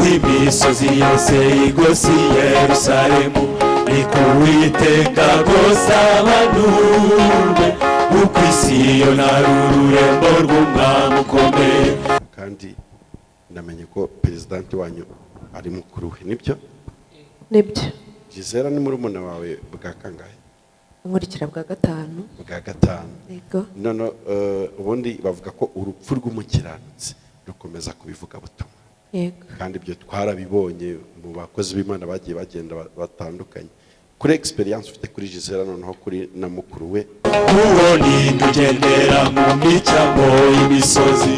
Imisozi yose igose i Yerusalemu, ni ku Uwiteka rwose abantu be, uko isi yo nari ururembo rw'umwami ukomeye. Kandi ndamenye ko perezidanti wanyu ari mukuru we, nibyo? Nibyo. Gisela ni murumuna wawe bwa kangahe? Nkurikira bwa gatanu. Bwa gatanu. Yego. None ubundi bavuga ko urupfu rw'umukiranutsi rukomeza kubivuga butumwa. Yego. Kandi ibyo twarabibonye mu bakozi b'Imana bagiye bagenda batandukanye. Kuri experience ufite kuri Gisela, noneho kuri na mukuru we. Uwo ni ugendera mu micamo y'imisozi,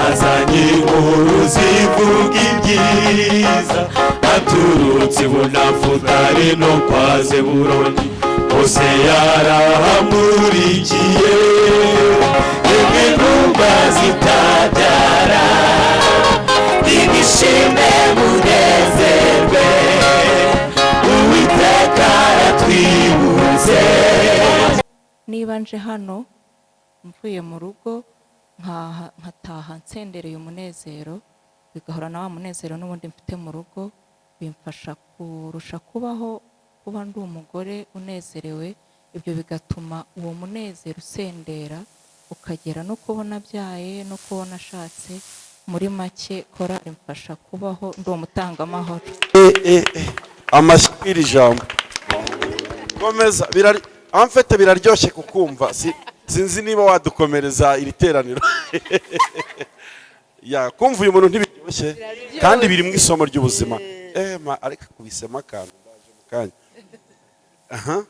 azanye inkuru zivuga ibyiza, aturutse i Bunafutali no kwa Zebuloni, hose yarahamurikiye. Intumwa zitabyara, nimwishime munezerwe, Uwiteka aratwibutse. Niba nje hano mvuye mu rugo nkataha nsendereye umunezero, bigahora na wa munezero n'ubundi mfite mu rugo, bimfasha kurusha kubaho kuba ndi umugore unezerewe. Ibyo bigatuma uwo munezero usendera ukagera no kubona abyaye no kubona ashatse. Muri make korali imfasha kubaho ndi umutangamahoro. Amashyi iri jambo komeza birari amfete biraryoshye kukumva. Sinzi niba wadukomereza iri teraniro ya kumva uyu muntu ntibiryoshye kandi biri mu isomo ry'ubuzima. Ma ariko akubisemo akantu ndaje mu kanya. Aha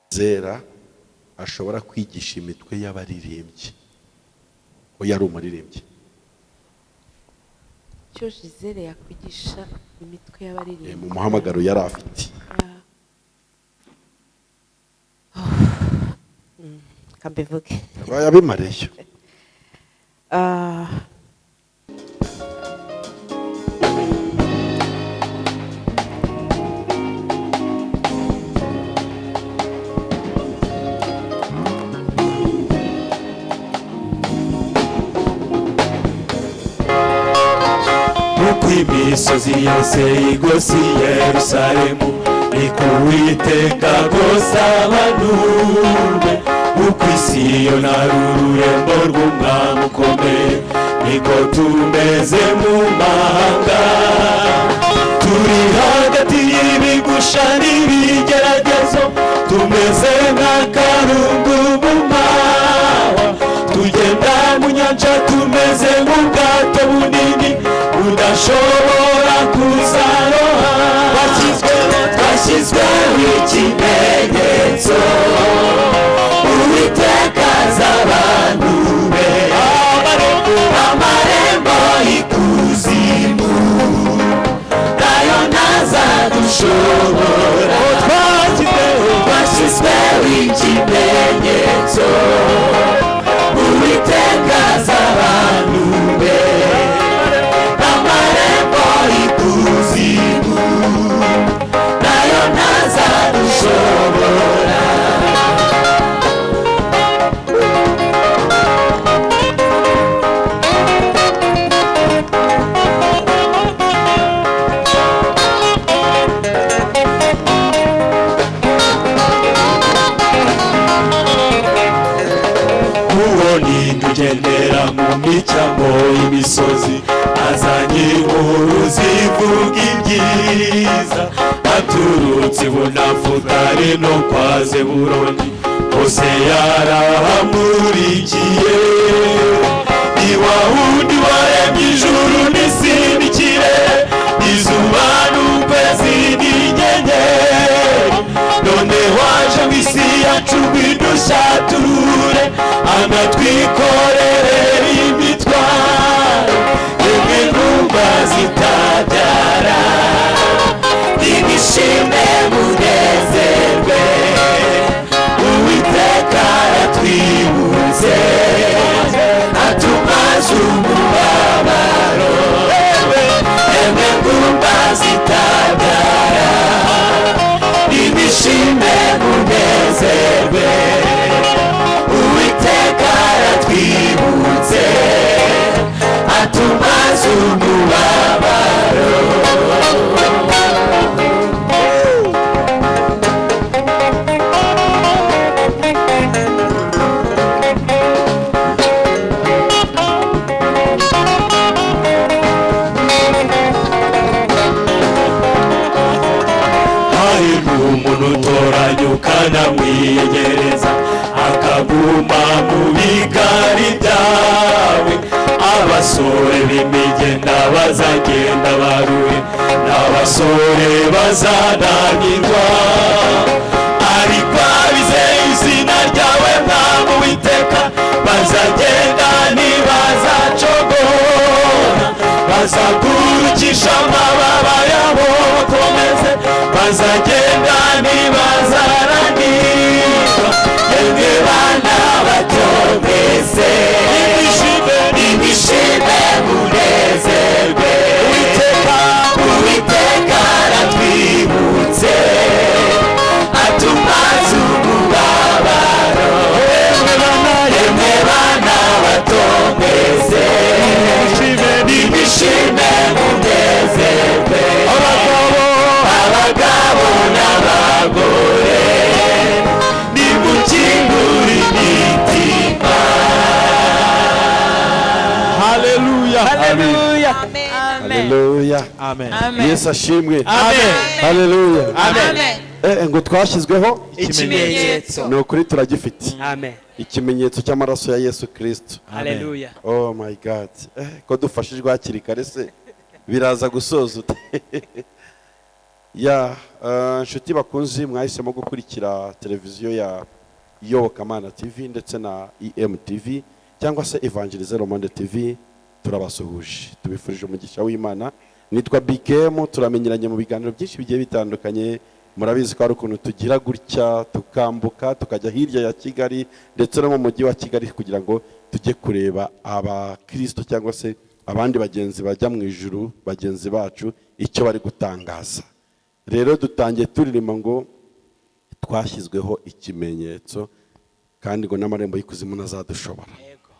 Zera ashobora kwigisha imitwe y'abaririmbyi, ko yari umuririmbyi. Icyo Gisele yakwigisha imitwe y'abaririmbyi Mu muhamagaro yari afite. Kambivuge. Yabimareyo. Uko imisozi yose igose i Yerusalemu, ni ku Uwiteka rwose abantu be, uko isi yo nari ururembo rw'umwami ukomeye, niko tumeze mu mahanga. Turi hagati y'ibigusha n'ibigeragezo, tumeze nk'akarungu mu mahwa, tugenda mu nyanja tumeze nk'ubwato bunini budashobora kuzaroha. Twashyizweho ikimenyetso, Uwiteka azi abantu be, amarembo y'ikuzimu nayo ntazadushobora. Twashyizweho ikimenyetso, Uwiteka azi abantu be, amarembo y'ikuzimu nayo ntazadushobora. Uwo ni ugendera mu micamo y'imisozi, azanye inkuru zivuga ibyiza, aturutse i Bunafutali no kwa Zebuloni, hose yarahamurikiye. Ni wa wundi waremye ijuru n'isi n'ikirere, izuba n'ukwezi n'inyenyeri, none waje mu isi yacu ngwidushature, anatwikorere imitwaro. Yemwe ntumwa zitabyara, nimwishime munezerwe, Uwiteka aratwibutse, atumaze umubabaro. Uzakwiyegereza akaguma mu bikari byawe. Abasore b'imigenda bazagenda baruhe, n'abasore bazananirwa, ariko abizeye izina ryawe Mwami Uwiteka bazagenda ntibazacogora, bazagurukisha amababa yabo bakomeze, bazagenda ntibazaranirwa. Yemwe bana bato mwese, nimwishime munezerwe, Uwiteka aratwibutse atumaze umubabaro. Yemwe bana bato mwese, nimwishime munezerwe, abagabo n'abagore nimukingure imitima. Haleluya. Haleluya. Haleluya. Amen. Yesu ashimwe. Amen. Haleluya. Amen. Ngo twashyizweho ikimenyetso. Ni ukuri turagifite. Amen. Ikimenyetso cy'amaraso ya Yesu Kristo. Haleluya. Oh my God. Ko dufashijwe hakiri kare se biraza gusoza ute? Ya nshuti bakunzi, mwahisemo gukurikira televiziyo ya Iyobokamana TV ndetse na EMTV cyangwa se Evangelize Romande TV, turabasuhuje, tubifurije umugisha w'Imana. Nitwa BKM, turamenyeranye mu biganiro byinshi bigiye bitandukanye. Murabizi ko hari ukuntu tugira gutya tukambuka tukajya hirya ya Kigali ndetse no mu mujyi wa Kigali kugira ngo tujye kureba abakristo cyangwa se abandi bagenzi bajya mu ijuru, bagenzi bacu icyo bari gutangaza. Rero dutangiye turirimba ngo twashyizweho ikimenyetso kandi ngo n'amarembo y'ikuzimu ntazadushobora.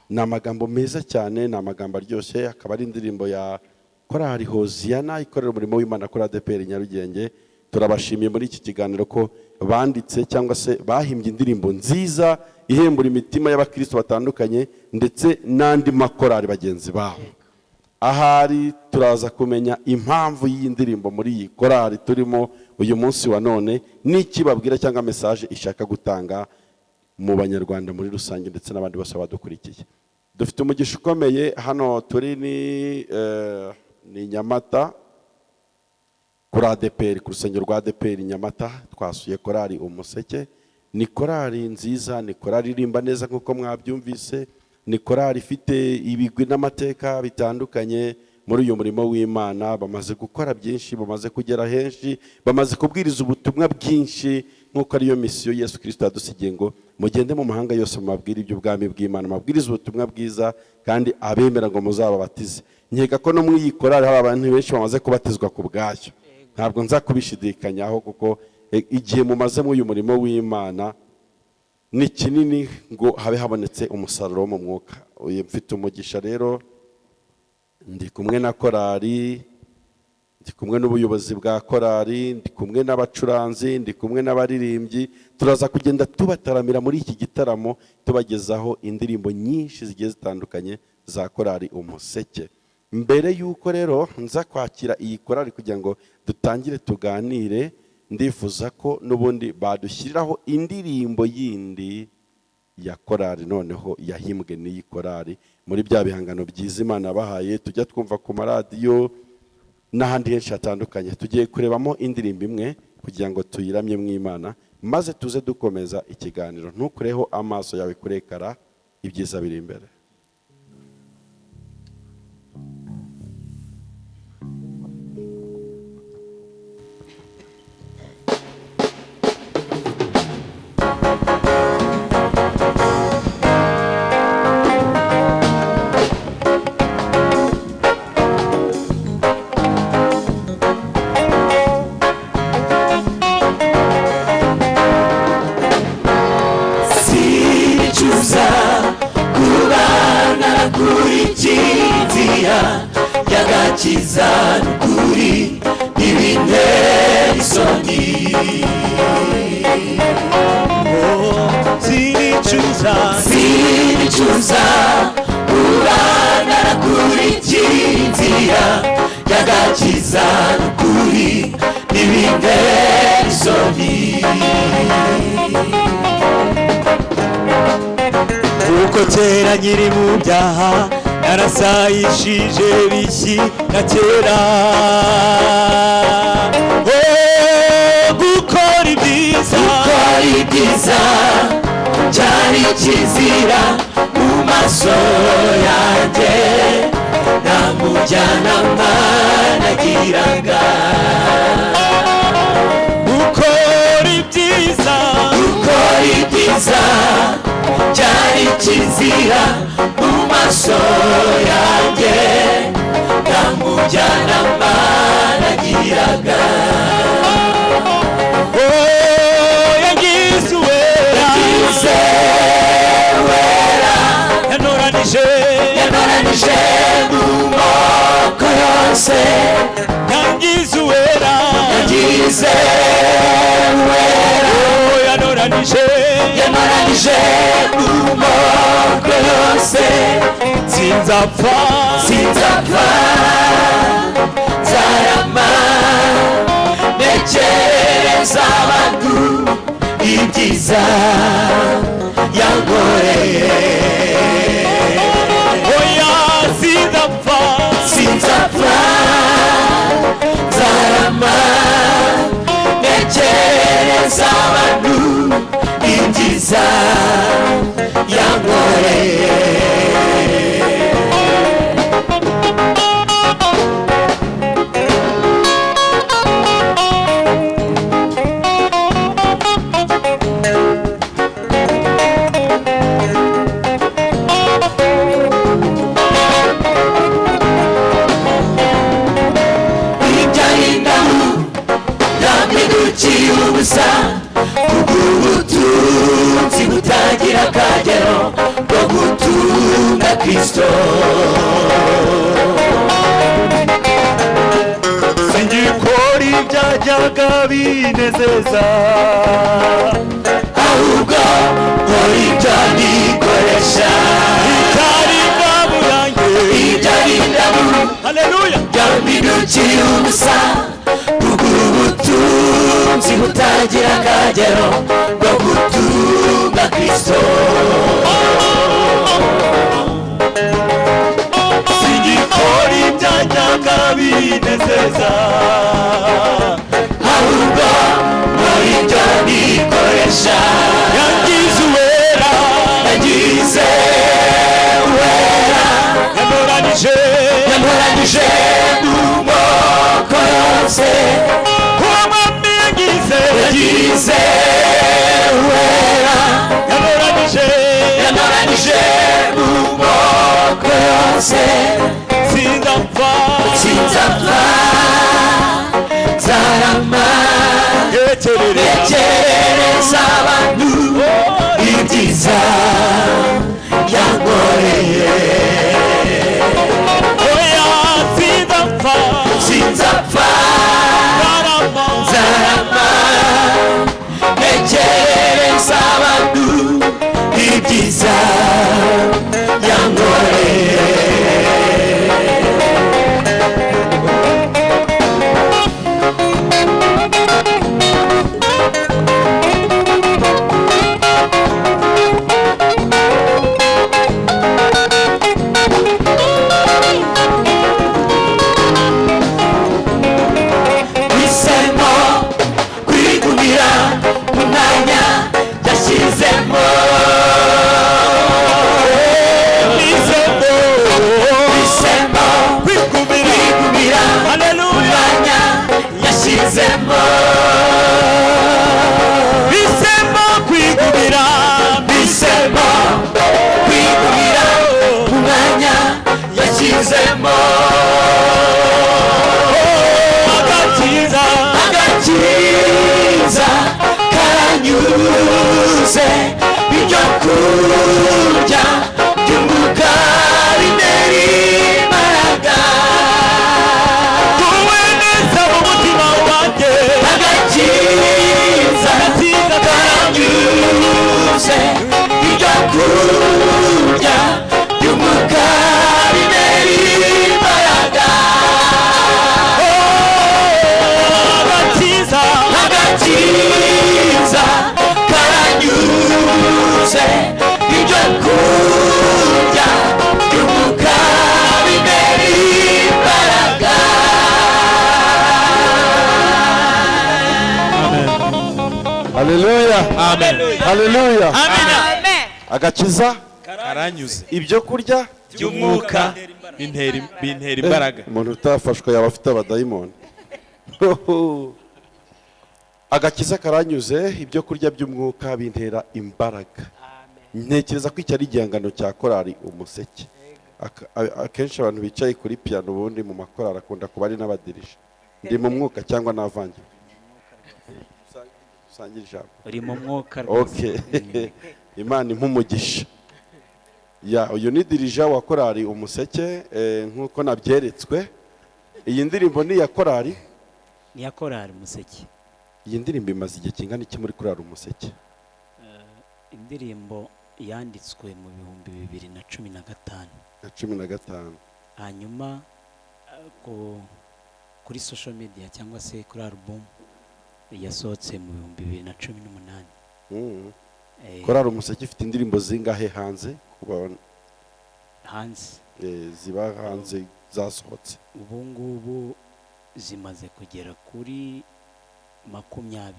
Ni amagambo meza cyane, ni amagambo aryoshye, akaba ari indirimbo ya Korali Hoziyana ikorera umurimo w'Imana kuri ADEPR Nyarugenge. Turabashimiye muri iki kiganiro ko banditse cyangwa se bahimbye indirimbo nziza ihembura imitima y'abakristo batandukanye ndetse n'andi makorali bagenzi babo. Ahari turaza kumenya impamvu y'iyi ndirimbo muri iyi korali turimo uyu munsi wa none, n'ikibabwira cyangwa message ishaka gutanga mu banyarwanda muri rusange ndetse n'abandi bose badukurikiye. Dufite umugisha ukomeye hano turi ni Nyamata kuri ADEPR, ku rusengero rwa ADEPR Nyamata. Twasuye korali Umuseke. Ni korali nziza, ni korali irimba neza nk'uko mwabyumvise, ni korali ifite ibigwi n'amateka bitandukanye muri uyu murimo w'Imana. Bamaze gukora byinshi, bamaze kugera henshi, bamaze kubwiriza ubutumwa bwinshi nk'uko ariyo misiyo Yesu Kristo yadusigiye ngo mugende mu mahanga yose mubabwire iby'ubwami bw'Imana, mubabwirize ubutumwa bwiza kandi abemera ngo muzababatize. Nkeka ko no muri iyi korali hari abantu benshi bamaze kubatizwa ku bwayo, ntabwo nza kubishidikanyaho kuko igihe mumaze muri uyu murimo w'Imana ni kinini ngo habe habonetse umusaruro wo mu mwuka. Uyu mfite umugisha rero, ndi kumwe na korali, ndi kumwe n'ubuyobozi bwa korali, ndi kumwe n'abacuranzi, ndi kumwe n'abaririmbyi. Turaza kugenda tubataramira muri iki gitaramo, tubagezaho indirimbo nyinshi zigiye zitandukanye za korali Umuseke. Mbere y'uko rero nza kwakira iyi korali kugira ngo dutangire tuganire, ndifuza ko n'ubundi badushyiriraho indirimbo yindi ya korali noneho yahimbwe n'iyi korali muri bya bihangano byiza Imana bahaye tujya twumva ku maradiyo n'ahandi henshi hatandukanye. Tugiye kurebamo indirimbo imwe kugira ngo tuyiramye mu Imana, maze tuze dukomeza ikiganiro. Ntukureho amaso yawe kurekara, ibyiza biri imbere. Sinicuza kuba narakurikiye y'agakiza n'ukuri ntibintera isoni. Sinicuza, Sinicuza kuba narakurikiye By'agakiza n'ukuri ntibintera isoni. Kuko kera nkiri mu byaha narasayishije bishyira kera. Oh, gukora ibyiza, Gukora ibyiza cyari kizira mu maso yanjye, nta mujyanama nagiraga. Gukora ibyiza, Gukora ibyiza cyari kizira mu maso yanjye, nta mujyanama nagiraga. Oh, yagize uwera, Yagize wera, yanoranije, yanoranije mu moko yose. Yangize uwera, Yagize wera, oh, yanoranije, yanoranije mu moko yose. Sinzapfa, Sinzapfa, nzarama, ntekereza abantu ibyiza yankoreye. Oya, sinzapfa, Sinzapfa, nzarama, ntekereza abantu ibyiza yankoreye. Ibyahindamu ntabwo ubusa, kubw'ubutunzi butagira akagero bwo gutunga Kristo. Singikora ibyajyaga binezeza, Ahubwo nkora ibyo nikoresha. Icyari ingabo yanjye, Ibyahindamu haleluya, byampindukiye ubusa, kubw'ubutunzi butagira akagero bwo gutunga Kristo. Singikora ibyajyaga binezeza, Ahubwo nkora ibyo nikoresha. Yangize uwera, Yagize wera, yanoranije, yanoranije mu moko yose. Uwo mwami yangize, Yagize wera, yanoranije, yanoranije mu moko yose. Sinzapfa, Sinzapfa, nzarama, ntekerereza, ntekerereza abantu ibyiza yankoreye. Oya, sinzapfa, Sinzapfa, nzarama, nzarama, ntekerereza abantu ibyiza yankoreye. Hisemo kwigumira mu mwanya yashyizemo. Nisemo Hisemo kwigumira, kwigumira mu haleluya, mwanya yashyizemo. Bisemo kwigumira, Hisemo kwigumira mu mwanya yashyizemo. Agakiza, Agakiza karanyuze, ibyo kurya by'umwuka bintera imbaraga. Tuwe neza mu mutima wanjye, Agakiza agakiza karanyuze, ibyo kurya by'umwuka bintera imbaraga. Haleluya. Amina. Agakiza Karanyuze. Ibyo kurya by'umwuka bintera imbaraga. Umuntu utafashwe yaba afite abadayimoni. Agakiza karanyuze, ibyo kurya by'umwuka bintera imbaraga. Ntekereza ko iki ari igihangano cya korali Umuseke. Akenshi abantu bicaye kuri piano ubundi mu makorali akunda kuba ari n'abadirija. Ndi mu mwuka cyangwa navangiwe? Usangira ijambo. Uri mu mwuka rwose. Okay. Imana impa umugisha. Ya, uyu ni dirija wa korali Umuseke, nk'uko nabyeretswe. Iyi ndirimbo ni iya korali? Ni iya korali Umuseke. Iyi ndirimbo imaze igihe kingana iki muri korali Umuseke? Indirimbo yanditswe mu 2015. Na 15. Hanyuma kuri social media cyangwa se kuri album yasohotse mu 2018. Korali Umuseke ifite indirimbo zingahe hanze? Kuba Hanze. Ziba hanze zasohotse. Ubu ngubu zimaze kugera kuri 20.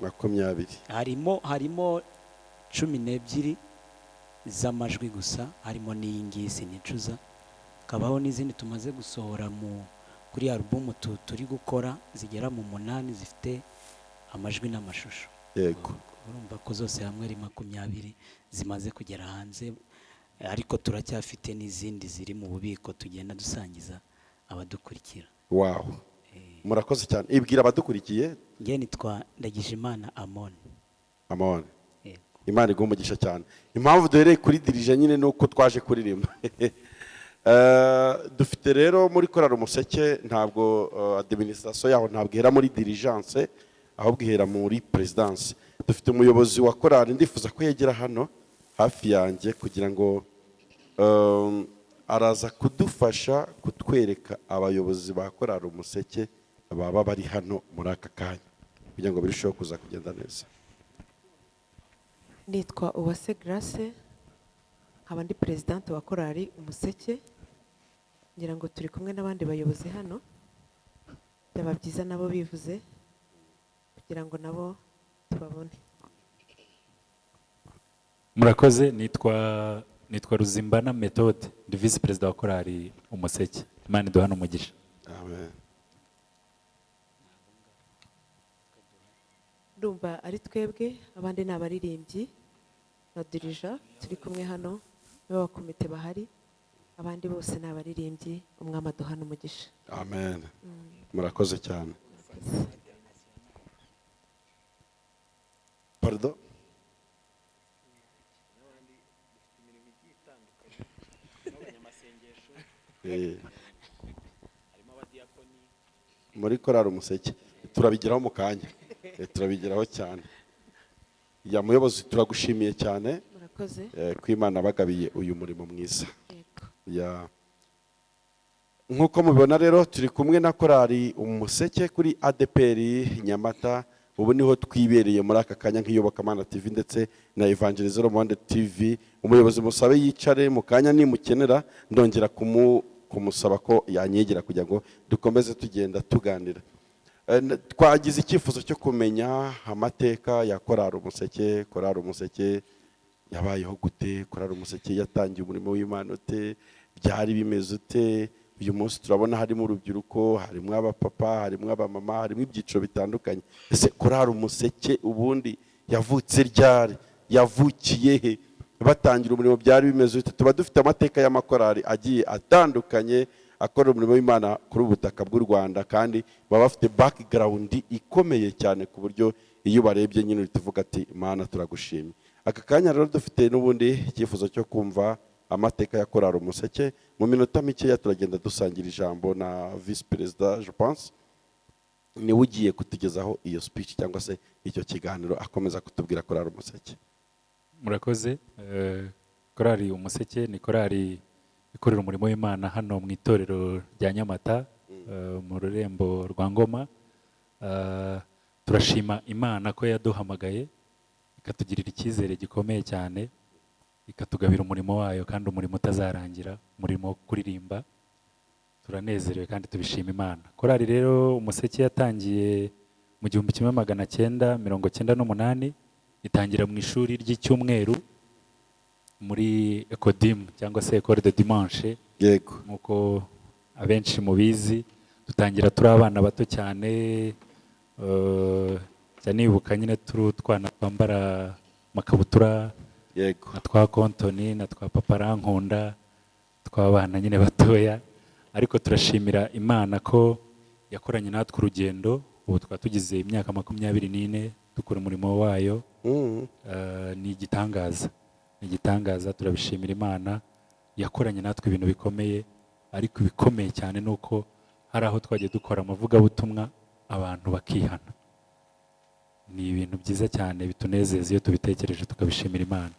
20. Harimo 12 z'amajwi gusa, harimo n'iyi ngiyi Sinicuza, kabaho n'izindi tumaze gusohora kuri album turi gukora zigera mu 8 zifite amajwi n'amashusho. Yego. Urumva ko zose hamwe ari 20 zimaze kugera hanze, ariko turacyafite n'izindi ziri mu bubiko tugenda dusangiza abadukurikira. Wow. Murakoze cyane. Ibwira abadukurikiye. Njye nitwa Ndagijimana Amon. Amon. Yego. Imana iguhe umugisha cyane. Impamvu duhereye kuri dirije nyine nuko twaje kuririmba. Dufite rero muri korali Umuseke ntabwo administration yaho ntabwo ihera muri dirigence, ahubwo ihera muri presidence. Dufite umuyobozi wa korali, ndifuza ko yegera hano hafi yanjye kugira ngo araza kudufasha kutwereka abayobozi ba korali Umuseke baba bari hano muri aka kanya kugira ngo birusheho kuza kugenda neza. Nitwa Uwase Grace, nkaba ndi presidente wa korali Umuseke. Ngira ngo turi kumwe n'abandi bayobozi hano, byaba byiza nabo bivuze kugira ngo nabo tubabone. Murakoze, nitwa Ruzimbana Methode, ndi vice perezida wa korali Umuseke. Imana iduhane umugisha. Amen. Ndumva ari twebwe, abandi ni abaririmbyi na dirija turi kumwe hano, nibo bakomite bahari, abandi bose ni abaririmbyi. Umwami aduhane umugisha. Amen. Murakoze cyane. Pardon? Muri korali Umuseke turabigeraho mu kanya. Turabigeraho cyane. Ya muyobozi, turagushimiye cyane. Murakoze. Ko Imana bagabiye uyu murimo mwiza. Ya nkuko mubibona rero turi kumwe na korali Umuseke kuri ADPR Nyamata. Ubu niho twibereye muri aka kanya nk'iyobokamana TV ndetse na Evangelizero Monde TV. Umuyobozi musabe yicare mu kanya, nimukenera ndongera kumusaba ko yanyegera kugira ngo dukomeze tugenda tuganira. Twagize icyifuzo cyo kumenya amateka ya korali Umuseke. Korali Umuseke yabayeho gute? Korali Umuseke yatangiye umurimo w'Imana ute? Byari bimeze ute? Uyu munsi turabona harimo urubyiruko, harimo abapapa, harimo abamama, harimo ibyiciro bitandukanye. Ese korali Umuseke ubundi yavutse ryari? Yavukiye he? Batangira umurimo byari bimeze ute? Tuba dufite amateka y'amakorali agiye atandukanye akora umurimo w'Imana kuri ubu butaka bw'u Rwanda, kandi baba bafite background ikomeye cyane ku buryo iyo barebye nyine uhita uvuga ati Imana turagushimye. Aka kanya rero dufite n'ubundi icyifuzo cyo kumva amateka ya korali Umuseke. Mu minota mikeya turagenda dusangira ijambo na vice perezida, je pense niwe ugiye kutugezaho iyo speech cyangwa se icyo kiganiro, akomeza kutubwira korali Umuseke. Murakoze. Korali Umuseke ni korali ikorera umurimo w'Imana hano mu itorero rya Nyamata, mu rurembo rwa Ngoma. Turashima Imana ko yaduhamagaye ikatugirira icyizere gikomeye cyane, ikatugabira umurimo wayo, kandi umurimo utazarangira, umurimo wo kuririmba. Turanezerewe kandi tubishima Imana. Korali rero Umuseke yatangiye mu 1998 Itangira mu ishuri ry'icyumweru muri Ecodim cyangwa se Ecole de Dimanche. Yego. Nk'uko abenshi mubizi, dutangira turi abana bato cyane. Njya nibuka nyine turi utwana twambara amakabutura. Yego. Na twa kontoni na twa paparankunda tw'abana nyine batoya, ariko turashimira Imana ko yakoranye natwe urugendo. Ubu tukaba tugize imyaka 24 dukora umurimo wayo. Ni igitangaza, ni igitangaza. Turabishimira Imana yakoranye natwe ibintu bikomeye, ariko ibikomeye cyane ni uko hari aho twagiye dukora amavugabutumwa abantu bakihana. Ni ibintu byiza cyane bitunezeza iyo tubitekereje, tukabishimira Imana.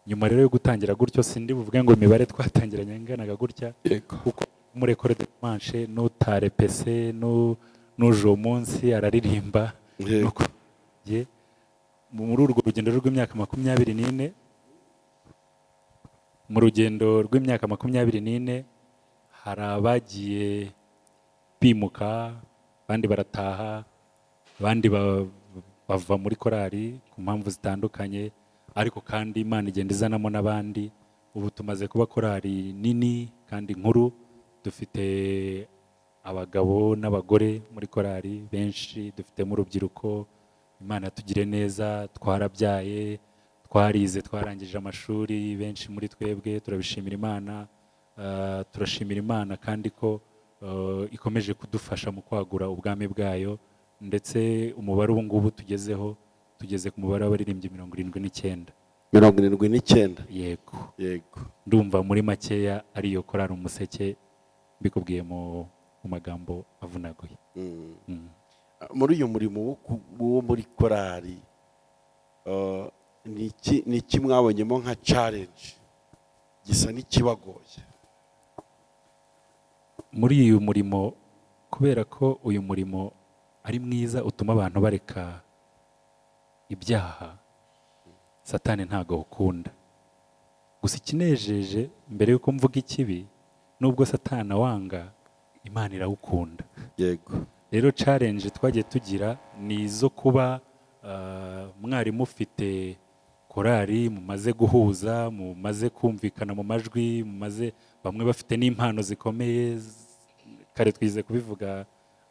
Nyuma rero yo gutangira gutyo, sindi buvuge ngo imibare twatangiranye inganaga gutya, kuko muri Ecole de Dimanche n'utarepese n'uje uwo munsi araririmba. Nuko muri urwo rugendo rw'imyaka 24, mu rugendo rw'imyaka 24, hari abagiye bimuka, abandi barataha, abandi bava muri korali ku mpamvu zitandukanye, ariko kandi Imana igenda izanamo n'abandi. Ubu tumaze kuba korali nini kandi nkuru, dufite abagabo n'abagore muri korali benshi, dufitemo urubyiruko. Imana yatugiriye neza, twarabyaye, twarize, twarangije amashuri benshi muri twebwe, turabishimira Imana. Turashimira Imana kandi ko ikomeje kudufasha mu kwagura ubwami bwayo, ndetse umubare ubu ngubu tugezeho, tugeze ku mubare w'abaririmbyi 79. 79. Yego. Yego. Ndumva muri makeya ariyo korali Umuseke, mbikubwiye mu magambo avunaguye. Muri uyu murimo wo muri korali, ni iki mwabonyemo nka challenge gisa n'ikibagoye? Muri uyu murimo, kubera ko uyu murimo ari mwiza utuma abantu bareka ibyaha, Satani ntago awukunda. Gusa ikinejeje, mbere yuko mvuga ikibi, nubwo Satani awanga, Imana irawukunda. Yego. Rero challenge twagiye tugira ni izo kuba mwarimu ufite korali mumaze guhuza, mumaze kumvikana mu majwi, mumaze bamwe bafite n'impano zikomeye. Kare twize kubivuga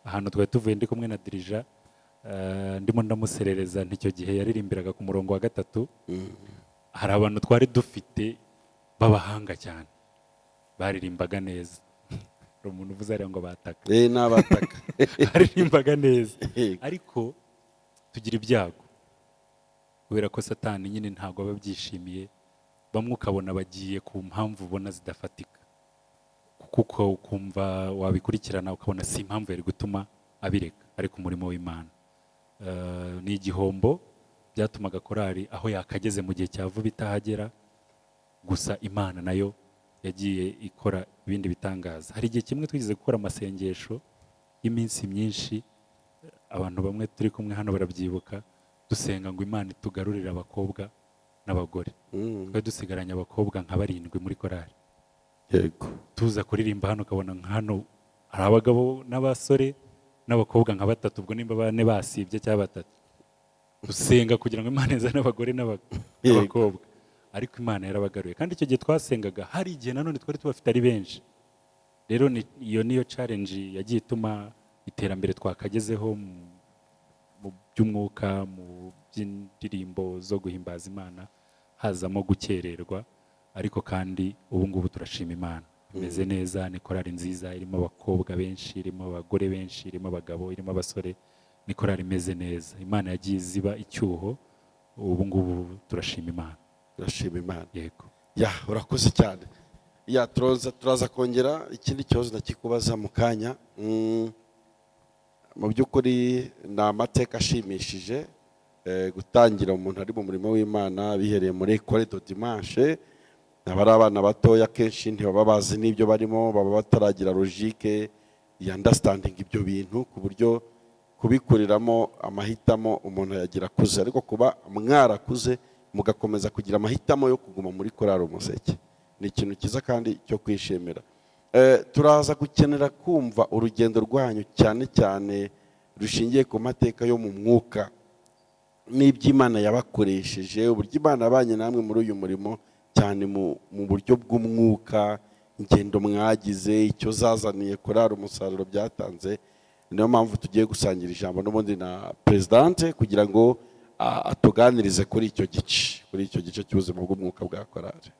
ahantu twari tuvuye, ndi kumwe na dirija, ndimo ndamuserereza nticyo gihe yaririmbiraga ku murongo wa 3. Hari abantu twari dufite b'abahanga cyane baririmbaga neza. Hari umuntu uvuze ariya ngo bataka. N'abataka. Baririmbaga neza. Ariko tugira ibyago kubera ko Satani nyine ntabwo aba abyishimiye, bamwe ukabona bagiye ku mpamvu ubona zidafatika, kuko ukumva wabikurikirana ukabona si impamvu yari gutuma abireka, ariko umurimo w'Imana. Ni igihombo byatumaga korali aho yakageze mu gihe cya vuba itahagera. Gusa Imana nayo yagiye ikora ibindi bitangaza. Hari igihe kimwe twigeze gukora amasengesho y'iminsi myinshi, abantu bamwe turi kumwe hano barabyibuka, dusenga ngo Imana itugarurire abakobwa n'abagore. Twari dusigaranye abakobwa nka 7 muri korali. Yego. Tuza kuririmba hano ukabona nka hano hari abagabo n'abasore n'abakobwa nka 3, ubwo nimba 4 basibye cyangwa 3. Dusenga kugira ngo Imana izane abagore n'abakobwa, ariko Imana yarabagaruye. Kandi icyo gihe twasengaga hari igihe nanone twari tubafite ari benshi. Rero iyo niyo challenge yagiye ituma iterambere twakagezeho mu by'umwuka, mu by'indirimbo zo guhimbaza Imana, hazamo gukererwa, ariko kandi ubu ngubu turashima Imana imeze neza. Ni korali nziza irimo abakobwa benshi, irimo abagore benshi, irimo abagabo, irimo abasore. Ni korali imeze neza. Imana yagiye iziba icyuho, ubu ngubu turashima Imana. Turashima Imana. Yego. Ya, urakoze cyane. Ya, turaza kongera ikindi kibazo ndakikubaza mu kanya. Mu by'ukuri ni amateka ashimishije gutangira umuntu ari mu murimo w'Imana bihereye muri Ecole de Dimanche. Abari abana batoya kenshi ntibaba bazi n'ibyo barimo, baba bataragira logique ya understanding ibyo bintu, ku buryo kubikuriramo amahitamo umuntu yagira akuze. Ariko kuba mwarakuze mugakomeza kugira amahitamo yo kuguma muri korali Umuseke ni ikintu cyiza kandi cyo kwishimira. Turaza gukenera kumva urugendo rwanyu cyane cyane rushingiye ku mateka yo mu mwuka. n'iby'Imana yabakoresheje, uburyo Imana yabanye namwe muri uyu murimo cyane mu buryo bw'umwuka, ingendo mwagize, icyo zazaniye korali, umusaruro byatanze. Niyo mpamvu tugiye gusangira ijambo n'ubundi na presidente kugira ngo atuganirize kuri icyo gice, kuri icyo gice cy'ubuzima bw'umwuka bwa korali.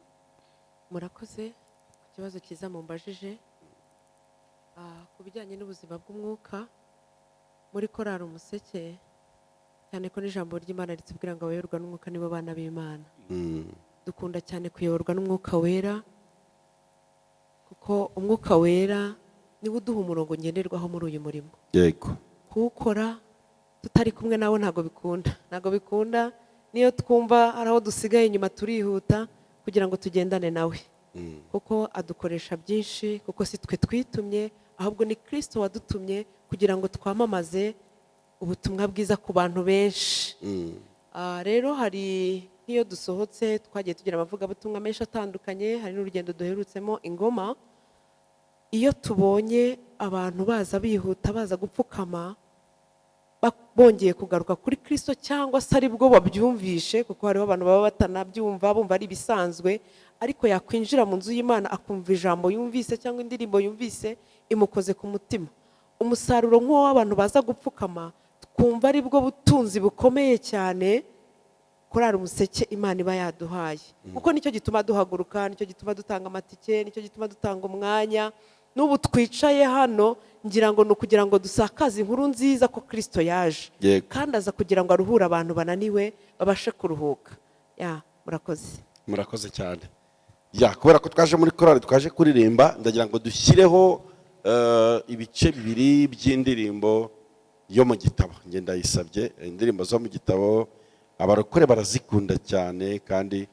Murakoze ku kibazo cyiza mumbajije. Ku bijyanye n'ubuzima bw'umwuka muri korali Umuseke, cyane ko n'ijambo ry'Imana ritubwira ngo abayoborwa n'umwuka nibo bana b'Imana. Dukunda cyane kuyoborwa n'umwuka wera, kuko umwuka wera niwe uduha umurongo ngenderwaho muri uyu murimo. Yego. Kuwukora tutari kumwe nawe ntago bikunda, ntago bikunda. Niyo twumva ari aho dusigaye inyuma turihuta kugira ngo tugendane nawe, kuko adukoresha byinshi, kuko si twe twitumye ahubwo ni Kristo wadutumye kugira ngo twamamaze ubutumwa bwiza ku bantu benshi. Rero hari nk'iyo dusohotse twagiye tugira amavugabutumwa menshi atandukanye, hari n'urugendo duherutsemo ingoma. Iyo tubonye abantu baza bihuta baza gupfukama bongeye kugaruka kuri Kristo, cyangwa se ari bwo babyumvishe, kuko hariho abantu baba batanabyumva bumva ari ibisanzwe, ariko yakwinjira mu nzu y'Imana akumva ijambo yumvise cyangwa indirimbo yumvise imukoze ku mutima. Umusaruro nk'uwo w'abantu baza gupfukama twumva ari bwo butunzi bukomeye cyane korali Umuseke Imana iba yaduhaye, kuko nicyo gituma duhaguruka, nicyo gituma dutanga amatike, nicyo gituma dutanga umwanya. N'ubu twicaye hano ngira ngo ni ukugira ngo dusakaze inkuru nziza ko Kristo yaje, kandi aza kugira ngo aruhure abantu bananiwe babashe kuruhuka. Ya, murakoze. Murakoze cyane. Ya, kubera ko twaje muri korali twaje kuririmba, ndagira ngo dushyireho ibice bibiri by'indirimbo yo mu gitabo. Nge ndayisabye, indirimbo zo mu gitabo abarokore barazikunda cyane, kandi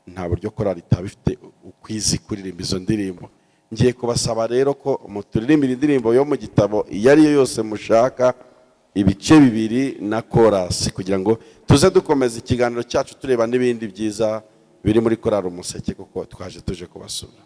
nta buryo korali itaba ifite ukwizi kuririmba izo ndirimbo. Ngiye kubasaba rero ko muturirimbira indirimbo yo mu gitabo iyo ari yo yose mushaka, ibice bibiri na korasi, kugira ngo tuze dukomeza ikiganiro cyacu tureba n'ibindi byiza biri muri korali Umuseke, kuko twaje tuje kubasura.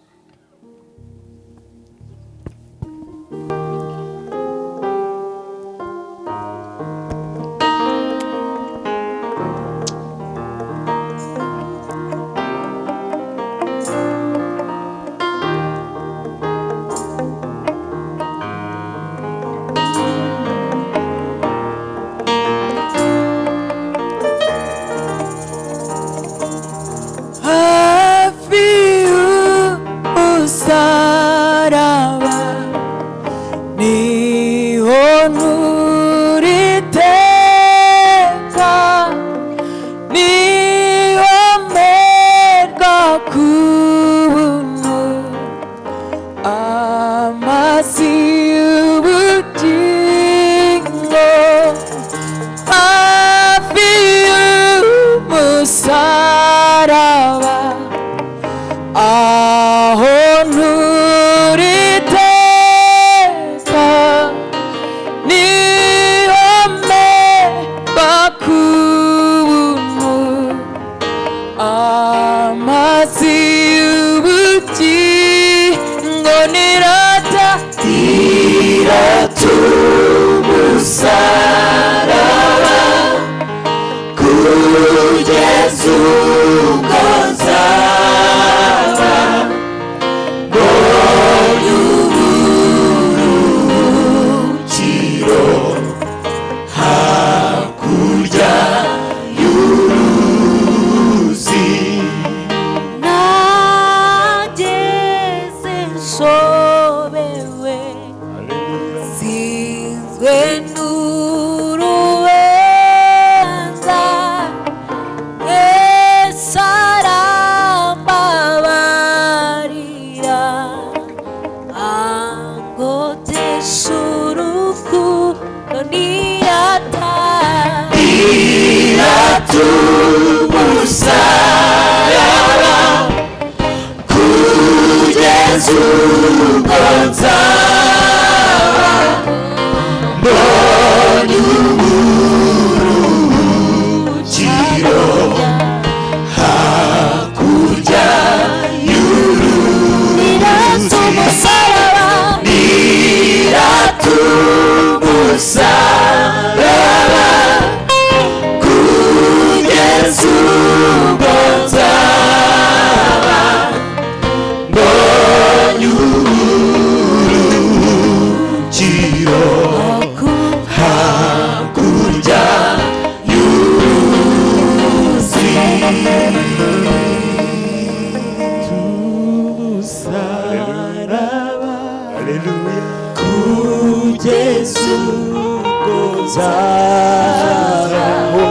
nzabaho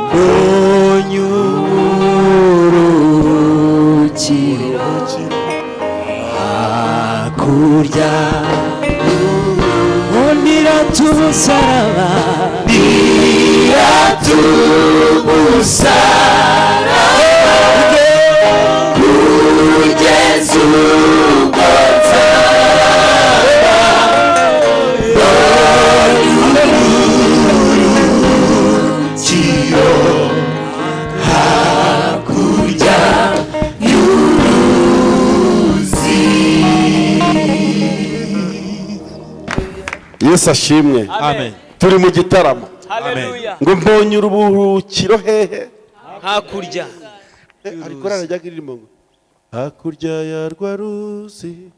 mbonye uburuhukiro hakurya ndiratumusaraba ndiratumusaraba kugeza ubwo nzaba mbonye uburuhukiro hakurya y'uruzi. Yesu ashimwe. Amen. Turi mu gitaramo. Haleluya. Ngo mbonye urubuhukiro hehe? Hakurya. Ariko rarajyaga irimo ngo hakurya ya rwa ruzi.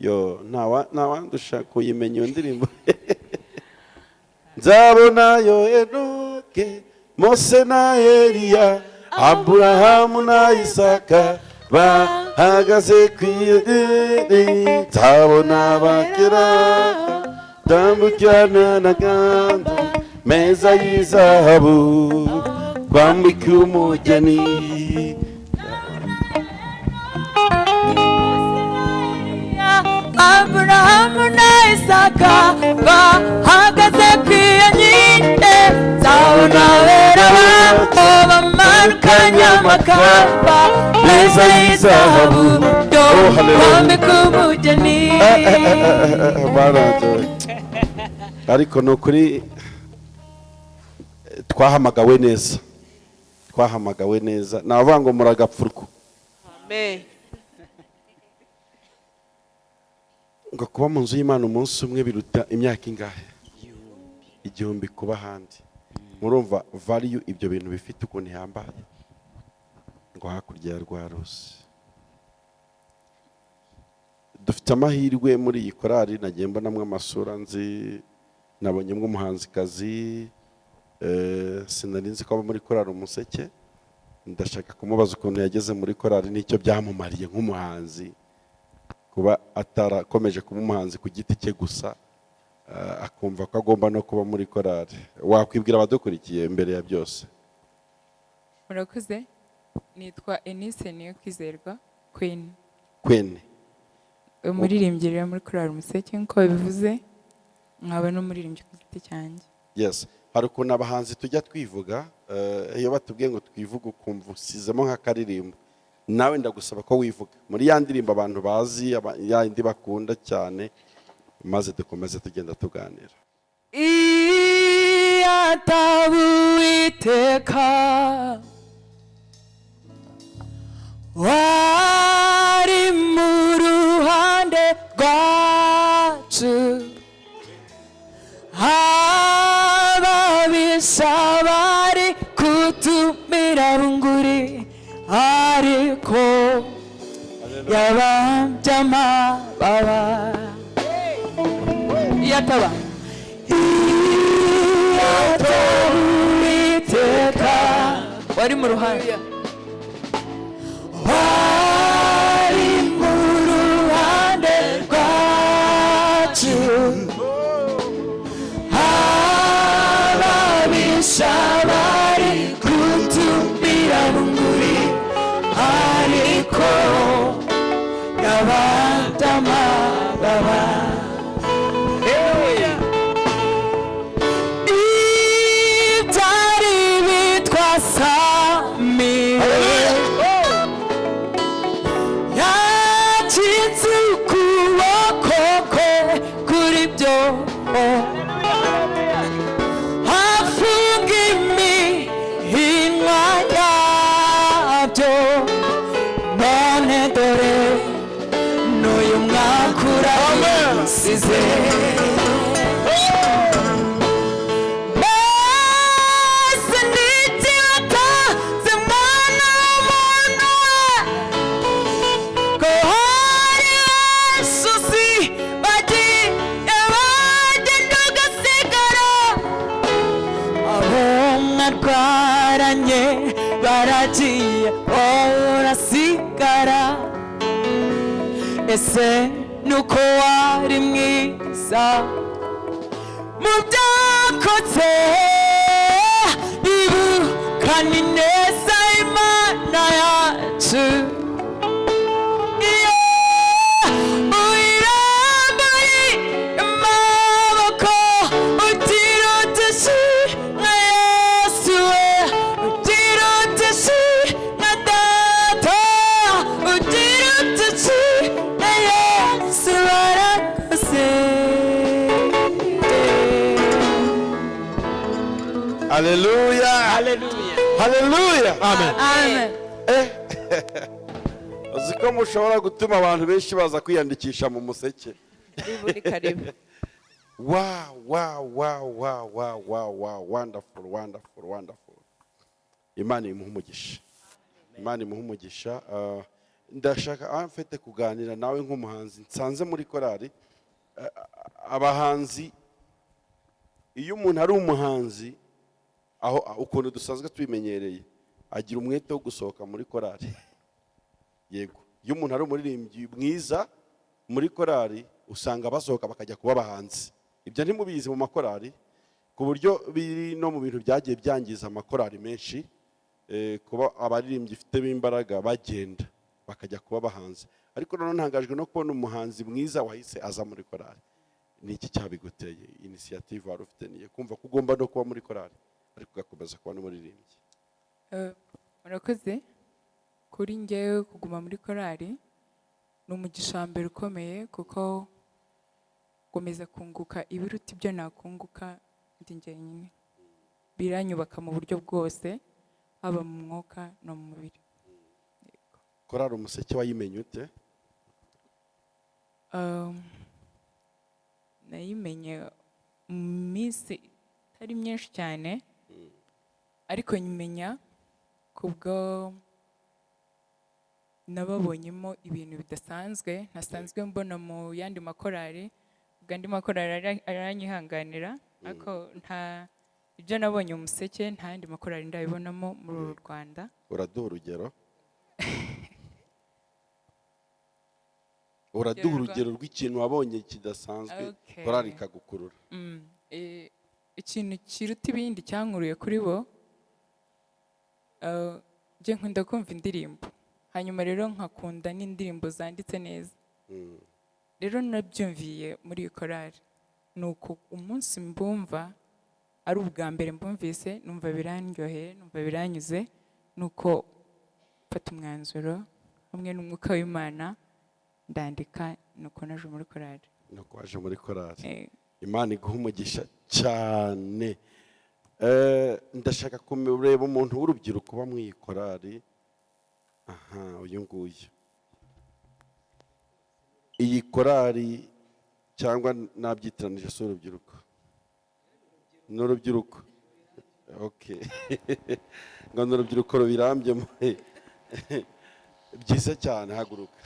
Yo, ntawandusha kuyimenya iyo ndirimbo. Nzabonayo Enoke, Mose na Eliya, Aburahamu na Isaka bahagaze ku idini. Nzabona abakera tambukirana na ganda meza y'izahabu kwambika umugeni. Aburahamu na Isaka bahagaze ku iyo nkike, nzabona abera babo bamanukanye amakamba meza y'izahabu yo kwambika umugeni. Ariko ni ukuri twahamagawe neza, twahamagawe neza. Navuga ngo muragapfurwa. Amen. Ngo kuba mu nzu y'Imana umunsi umwe biruta imyaka ingahe? 1000 kuba ahandi. Murumva value ibyo bintu bifite ukuntu ihambaye. Ngo hakurya ya rwa ruzi. Dufite amahirwe muri iyi korali, nagiye mbonamwe amasura nzi, nabonyemo umuhanzikazi, sinari nzi ko aba muri korali Umuseke. Ndashaka kumubaza ukuntu yageze muri korali n'icyo byamumariye nk'umuhanzi, kuba atarakomeje kuba umuhanzi ku giti cye gusa, akumva ko agomba no kuba muri korali. Wakwibwira abadukurikiye mbere ya byose? Murakoze, nitwa Enise Niyokwizerwa Queen. Queen. Umuririmbyi rero muri korali Umuseke nk'uko bivuze, nkaba n'umuririmbyi ku giti cyanjye. Yes, hari ukuntu abahanzi tujya twivuga, iyo batubwiye ngo twivuge ukumva usizemo nk'akaririmbo. Nawe ndagusaba ko wivuga muri ya ndirimbo abantu bazi, ya indi bakunda cyane, maze dukomeze tugenda tuganira. Iyataba Uwiteka wari mu ruhande rwacu, ababisha bari kutumira bunguri, ariko yabambye amababa. Iyataba Iyataba Uwiteka wari mu ruhande, wari mu ruhande rwacu, ababisha bari kutumira bunguri, ariko yabambye amababa. Ibyari bitwasamiye yacitse ukuboko kwe kuri byo, hafunga imihinwa yabyo. None dore n'uyu mwaka urasize. Mbese n'iki watanze mwana w'umuntu we, ko hari benshi uzi bagiye bagenda ugasigara, abo mwarwaranye baragiye wowe urasigara. Ese nuko wari mwiza Mu byakoze ibuka ni neza Imana yacu. Iyo uyiramburiye amaboko ugira uti nka Yesu we, ugira uti nka data, ugira uti nka Yesu warakoze. Haleluya. Haleluya. Haleluya. Amen. Amen. Uzi ko mushobora gutuma abantu benshi baza kwiyandikisha mu Museke? Karibu ni karibu. Wow, wonderful, wonderful, wonderful. Imana imuhe umugisha, Imana imuhe umugisha. Ndashaka mfite kuganira nawe nk'umuhanzi nsanze muri korali. Abahanzi, iyo umuntu ari umuhanzi, aho ukuntu dusanzwe tubimenyereye, agira umwete wo gusohoka muri korali. Yego, iyo umuntu ari umuririmbyi mwiza muri korali, usanga basohoka bakajya kuba abahanzi. Ibyo ntimubizi mu makorali, ku buryo biri no mu bintu byagiye byangiza amakorali menshi, kuba abaririmbyi ifitemo imbaraga bagenda bakajya kuba abahanzi. Ariko noneho ntangajwe no kubona umuhanzi mwiza wahise aza muri korali. Ni iki cyabiguteye? Initiative wari ufite niyo kumva ko ugomba no kuba muri korali ariko ugakomeza kuba n'umuririmbyi? Murakoze. Kuri njyewe, kuguma muri korali ni umugisha wa mbere ukomeye, kuko gukomeza kunguka ibiruta ibyo nakunguka ndi njyenyine. Biranyubaka mu buryo bwose, haba mu mwuka no mu mubiri. Korali Umuseke wayimenye ute? Nayimenye mu minsi itari myinshi cyane, ariko nyimenya kubwo nababonyemo ibintu bidasanzwe ntasanzwe mbona mu yandi makorali. Ubwo andi makorali aranyihanganira, ariko nta ibyo nabonye Umuseke nta yandi makorali ndabibonamo muri uru Rwanda. Uraduha urugero? Uraduha urugero rw'ikintu wabonye kidasanzwe, korali ikagukurura? Ikintu kiruta ibindi cyankuruye kuri bo, njye nkunda kumva indirimbo, hanyuma rero nkakunda n'indirimbo zanditse neza. Rero nabyumviye muri iyi korali, ni uko umunsi mbumva ari ubwa mbere mbumvise, numva birandyoheye, numva biranyuze, nuko mfata umwanzuro hamwe n'umwuka w'Imana ndandika, nuko naje muri korali. Nuko waje muri korali. Imana iguha umugisha cyane. Ndashaka kureba umuntu w'urubyiruko uba muri iyi korali. Aha, uyu nguyu. Iyi korali cyangwa nabyitiranije, si urubyiruko, ni urubyiruko. Okay, ngo ni urubyiruko rubirambye. Byiza cyane, haguruka.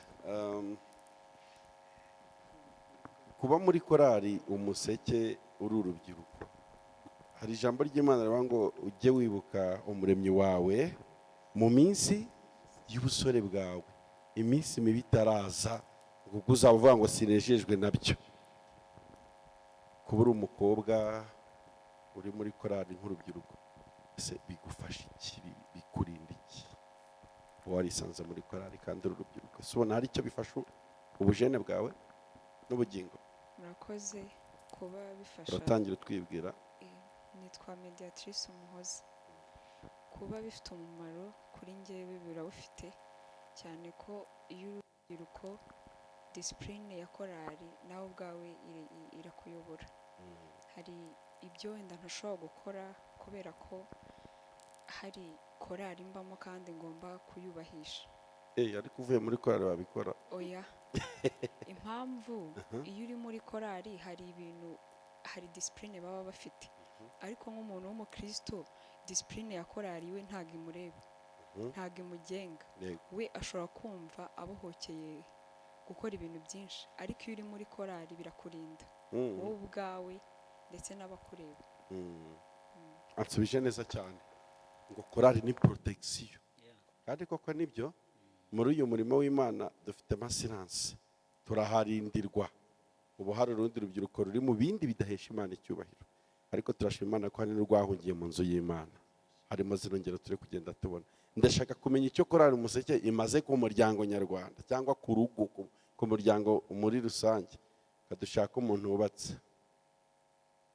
Kuba muri korali Umuseke uri urubyiruko, hari ijambo ry'Imana rivuga ngo ujye wibuka umuremyi wawe mu minsi y'ubusore bwawe, iminsi mibi itaraza, kuko uzaba uvuga ngo sinejejwe nabyo. Kuba uri umukobwa uri muri korali nk'urubyiruko, ese bigufasha iki? Bikurinda iki? Warisanze muri korali kandi uri urubyiruko, ese ubona hari icyo bifasha ubujene bwawe n'ubugingo? Murakoze. Kuba bifasha, Uratangira utwibwira. Nitwa Mediatrice Umuhoza. Kuba bifite umumaro kuri njyewe, birawufite cyane, ko iyo urubyiruko, discipline ya korali nawe ubwawe irakuyobora. Hari ibyo wenda ntashobora gukora kubera ko hari korali mbamo kandi ngomba kuyubahisha. Ariko uvuye muri korali wabikora? Oya, impamvu, iyo uri muri korali hari ibintu, hari discipline baba bafite, ariko nk'umuntu w'umukristo, discipline ya korali we ntabwo imureba, ntabwo imugenga. We ashobora kumva abohokeye gukora ibintu byinshi, ariko iyo uri muri korali birakurinda wowe ubwawe ndetse n'abakureba. Ansubije neza cyane ngo korali ni protection, kandi koko nibyo. Muri uyu murimo w'Imana dufite assurance, turaharindirwa. Ubu hari urundi rubyiruko ruri mu bindi bidahesha Imana icyubahiro. Ariko turashima Imana ko hari n'urwahungiye mu nzu y'Imana. Harimo zino ngero turi kugenda tubona. Ndashaka kumenya icyo korali Umuseke imaze ku muryango nyarwanda cyangwa ku rugo, ku muryango muri rusange. Dushaka umuntu wubatse,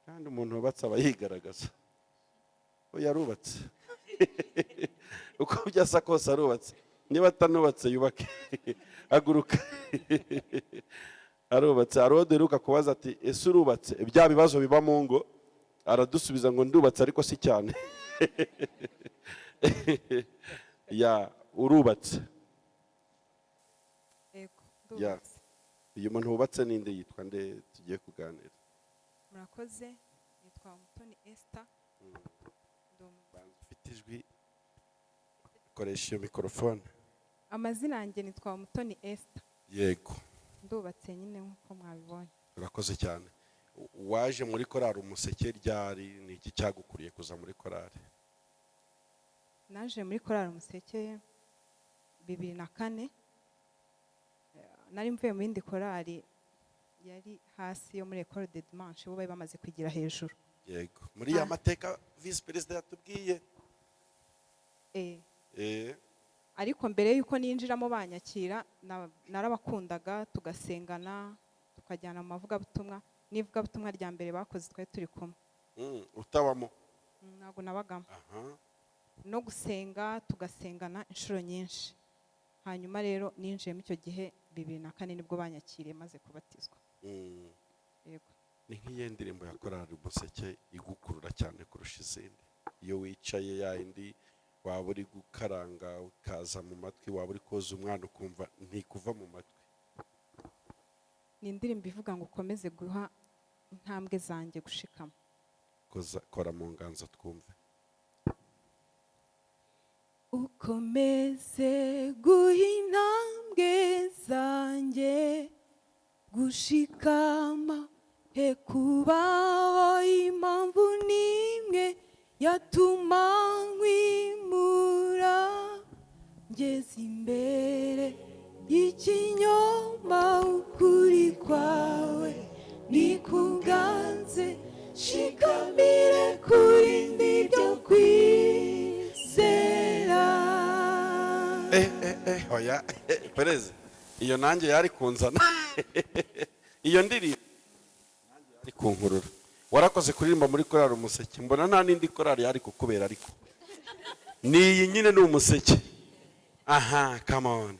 kandi umuntu wubatse aba yigaragaza. We yarubatse, uko byasa kose arubatse. Niba atanubatse yubake, haguruka. Arubatse. Hari uwo duheruka kubaza ati: "Ese urubatse?" Bya bibazo biba mu ngo. Aradusubiza ngo: "Ndubatse, ariko si cyane." Ya, urubatse? Yego. Ya. Ndubatse. Uyu muntu wubatse ninde? Yitwa nde tugiye kuganira? Murakoze, nitwa Umutoni Esther. Banza ufite ijwi, koresha iyo mikorofone. Amazina yanjye nitwa Umutoni Esther. Yego. Ndubatse nyine nk'uko mwabibonye. Urakoze cyane. Waje muri korali Umuseke ryari? Ni iki cyagukuriye kuza muri korali? Naje muri korali Umuseke 2004. Nari mvuye mu yindi korali yari hasi yo muri Ecole de Dimanche, bo bari bamaze kwigira hejuru. Yego, muri ya mateka visi perezida yatubwiye. Ariko mbere y'uko ninjiramo banyakira, narabakundaga, tugasengana, tukajyana mu mavugabutumwa. N'ivugabutumwa rya mbere bakoze twari turi kumwe. Utabamo? Ntabwo nabagamo. No gusenga tugasengana inshuro nyinshi. Hanyuma rero ninjiyemo icyo gihe 2004, nibwo banyakiriye maze kubatizwa. Yego. Ni nk'iyo ndirimbo ya korali Umuseke igukurura cyane kurusha izindi, iyo wicaye, ya yindi waba uri gukaranga ukaza mu matwi, waba uri koza umwana ukumva ntikuva mu matwi? Ni indirimbo ivuga ngo: "Ukomeze guha intambwe zanjye gushikama." Kora mu nganzo twumve. Ukomeze guha intambwe zanjye gushikama, he kubaho impamvu n'imwe yatuma nkwimura. Ngeze imbere y'ikinyoma, ukuri kwawe nikuganze, shikamire kuri ndibyo kwizera. Eh eh eh, oya perezida, iyo nanjye yari kunzana iyo ndirimbo, nanjye yari kunkurura. Warakoze kuririmba muri korali Umuseke. Mbona nta n'indi korali yari kukubera, ariko ni iyi nyine, ni Umuseke. Aha, come on.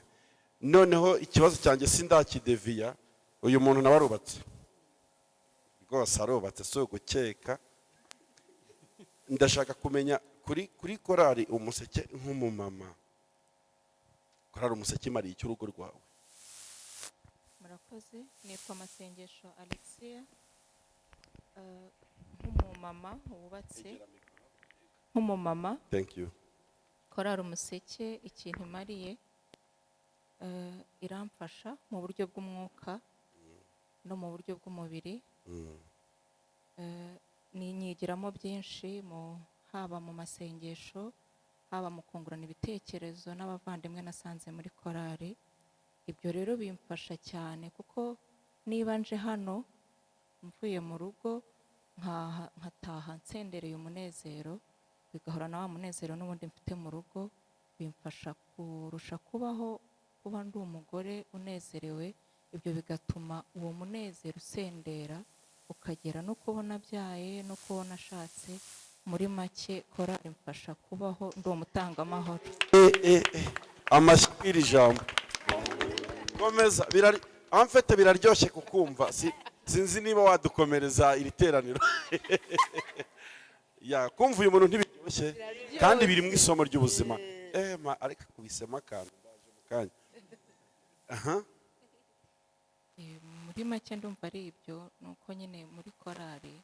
Noneho ikibazo cyanjye sindakideviya. Uyu muntu nawe arubatse rwose, arubatse, si ugukeka. Ndashaka kumenya kuri korali Umuseke, nk'umumama, korali Umuseke imariye icyo urugo rwawe? Murakoze, nitwa Masengesho Alexia. Nk'umumama wubatse, nk'umumama, Thank you. Korali Umuseke ikintu imariye, iramfasha mu buryo bw'umwuka no mu buryo bw'umubiri. Ninyigiramo byinshi, mu haba mu masengesho, haba mu kungurana ibitekerezo n'abavandimwe nasanze muri korali. Ibyo rero bimfasha cyane, kuko niba nje hano mvuye mu rugo, nkataha nsendereye umunezero, bigahora na wa munezero n'ubundi mfite mu rugo, bimfasha kurusha kubaho kuba ndi umugore unezerewe. Ibyo bigatuma uwo munezero usendera ukagera no kubona abyaye no kubona ashatse. Muri make, korali mfasha kubaho ndi umutangamahoro. Eh, eh, eh. Amashyi iri jambo. Komeza, birari amfete, biraryoshye kukumva. Sinzi niba wadukomereza iri teraniro. Ya, kumva uyu muntu ntibiryoshye kandi biri mu isomo ry'ubuzima? Ma ariko akubisemo akantu, ndaje mu kanya. Aha. Muri make ndumva ari ibyo. Ni uko nyine muri korali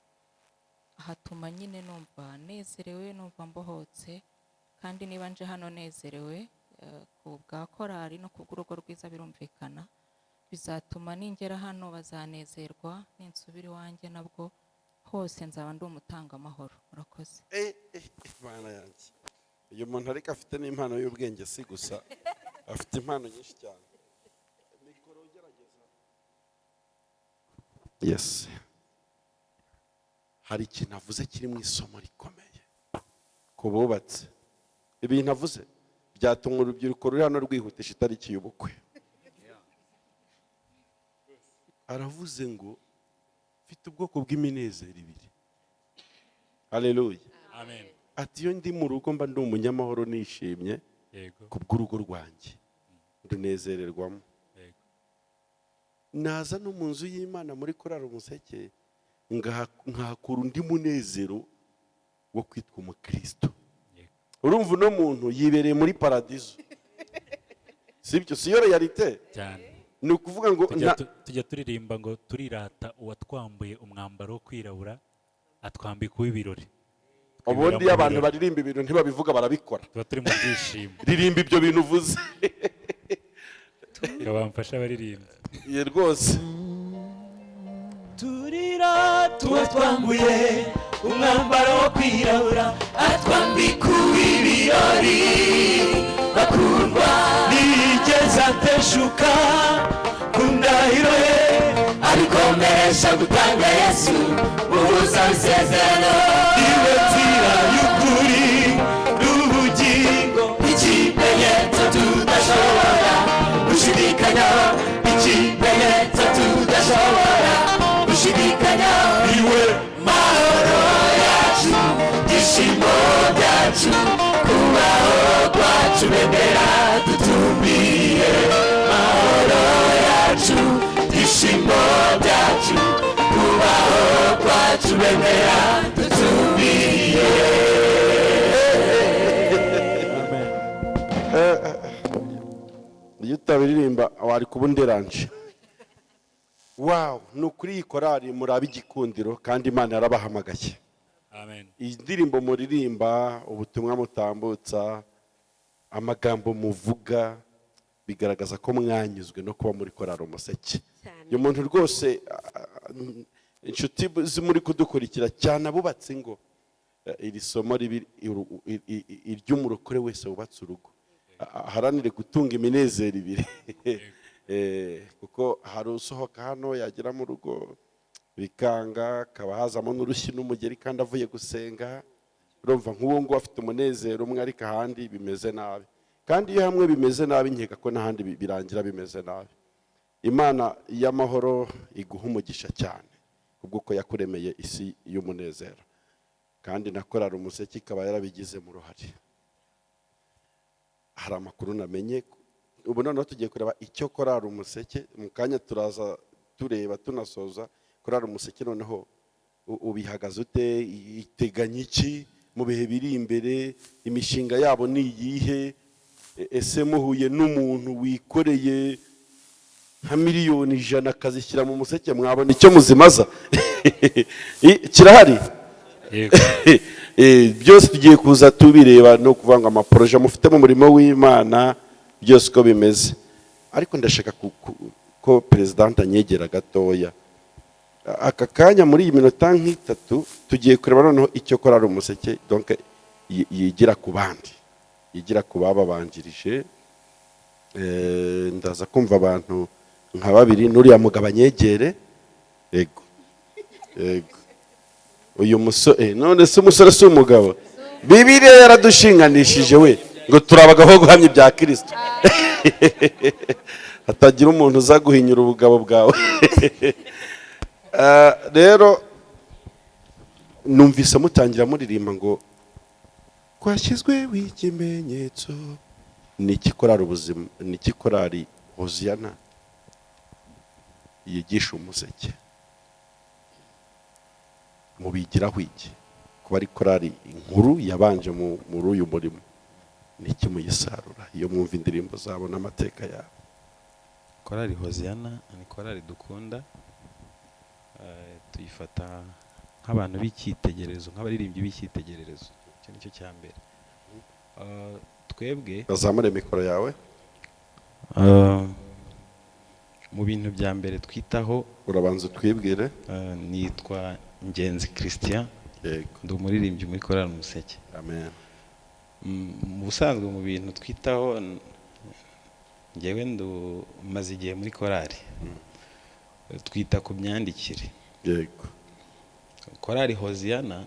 hatuma nyine numva nezerewe, numva mbohotse. Kandi niba nje hano nezerewe ku bwa korali no ku bw'urugo rwiza, birumvikana bizatuma ningera hano bazanezerwa, ninsubira iwanjye nabwo hose nzaba ndi umutangamahoro. Murakoze. Eh, eh, eh, Mana yanjye, uyu muntu ariko afite n'impano y'ubwenge, si gusa afite impano nyinshi cyane. Mikoro ugerageza. Yes. Hari ikintu avuze kiri mu isomo rikomeye ku bubatse. Ibintu avuze byatuma urubyiruko ruri hano rwihutisha itariki y'ubukwe. Aravuze ngo mfite ubwoko bw'iminezero ibiri. Haleluya. Amen. Ati iyo ndi mu rugo mba ndi umunyamahoro nishimye Yego. kubw'urugo rwanjye ndunezererwamo. Yego. Naza no mu nzu y'Imana muri korali Umuseke nkahakura undi munezero wo kwitwa umukristo. Urumva uno muntu yibereye muri paradizo, sibyo? Siyo réalité? Cyane. Ni ukuvuga ngo Tujya turirimba ngo turirata uwatwambuye umwambaro wo kwirabura atwambika uw'ibirori. Ubundi iyo abantu baririmba ibintu ntibabivuga, barabikora. Tuba turi mu byishimo. Ririmba ibyo bintu uvuze. Ngo bamfashe abaririmbyi. Ye rwose. Turira tuba twambuye umwambaro wo kwirabura atwambika uw'ibirori. Bakundwa, ntiyigeze ateshuka ku ndahiro ye, abikomeresha gutanga Yesu muhuza w'isezerano. Niwe nzira y'ukuri n'ubugingo, ikimenyetso tudashobora gushidikanya, ikimenyetso tudashobora gushidikanya. Niwe mahoro yacu, byishimo byacu, kubaho kwacu, bendera dutumbiye. Mahoro yacu, byishimo byacu, kubaho kwacu, bendera dutumbiye. Iyo utabiririmba wari kuba underanje. Wow, ni ukuri iyi korali murabe igikundiro kandi Imana yarabahamagaye. Amen. Iyi ndirimbo muririmba, ubutumwa mutambutsa, amagambo muvuga bigaragaza ko mwanyuzwe no kuba muri korali Umuseke. Uyu muntu rwose, inshuti muri kudukurikira cyane abubatse ingo, iri somo ribi iry'umurokore wese wubatse urugo aharanire gutunga iminezero ibiri. Kuko hari usohoka hano yagera mu rugo bikanga, akaba hazamo n'urushyi n'umugeri kandi avuye gusenga. Urumva nk'uwo nguwo afite umunezero umwe, ariko ahandi bimeze nabi. Kandi iyo hamwe bimeze nabi, nkeka ko n'ahandi birangira bimeze nabi. Imana y'amahoro iguha umugisha cyane kubw'uko yakuremeye isi y'umunezero, kandi na korali Umuseke ikaba yarabigizemo uruhare. Hari amakuru namenye ubu. Noneho tugiye kureba icyo korali Umuseke, mu kanya turaza tureba tunasoza. Korali Umuseke noneho ubihagaze ute? Iteganya iki mu bihe biri imbere? Imishinga yabo ni iyihe? Ese muhuye n'umuntu wikoreye nka 100,000,000 akazishyira mu Museke, mwabona icyo muzimaza? Kirahari? Yego. Byose tugiye kuza tubireba, no kuvuga ngo amaprojets mufite mu murimo w'Imana byose uko bimeze. Ariko ndashaka ko perezidante anyegera gatoya aka kanya. Muri iyi minota nk'itatu tugiye kureba noneho icyo korali Umuseke donc yigira ku bandi, yigira ku bababanjirije. Ndaza kumva abantu nka babiri n'uriya mugabo anyegere. Yego, yego, uyu musore. None se umusore si umugabo? Bibiliya yaradushinganishije we ngo turi abagabo bo guhamya ibya Kirisito. Hatagira umuntu uza guhinyura ubugabo bwawe. Rero numvise mutangira muririmba ngo twashyizweho ikimenyetso. Ni iki korali ubuzima, ni iki korali Hoziyana yigisha Umuseke? Mubigiraho iki? Kuba ari korali inkuru yabanje muri uyu murimo, ni iki muyisarura iyo mwumva indirimbo zabo n'amateka yabo? Korali Hoziyana ni korali dukunda. Tuyifata nk'abantu b'icyitegererezo, nk'abaririmbyi b'icyitegererezo. Icyo nicyo cya mbere. Twebwe Bazamure mikoro yawe. Mu bintu bya mbere twitaho Urabanza utwibwire. Nitwa Ngenzi Christian. Yego. Ndi umuririmbyi muri korali Umuseke. Amen. Mu busanzwe mu bintu twitaho, njyewe maze igihe muri korali, twita ku myandikire. Yego. Korali Hoziyana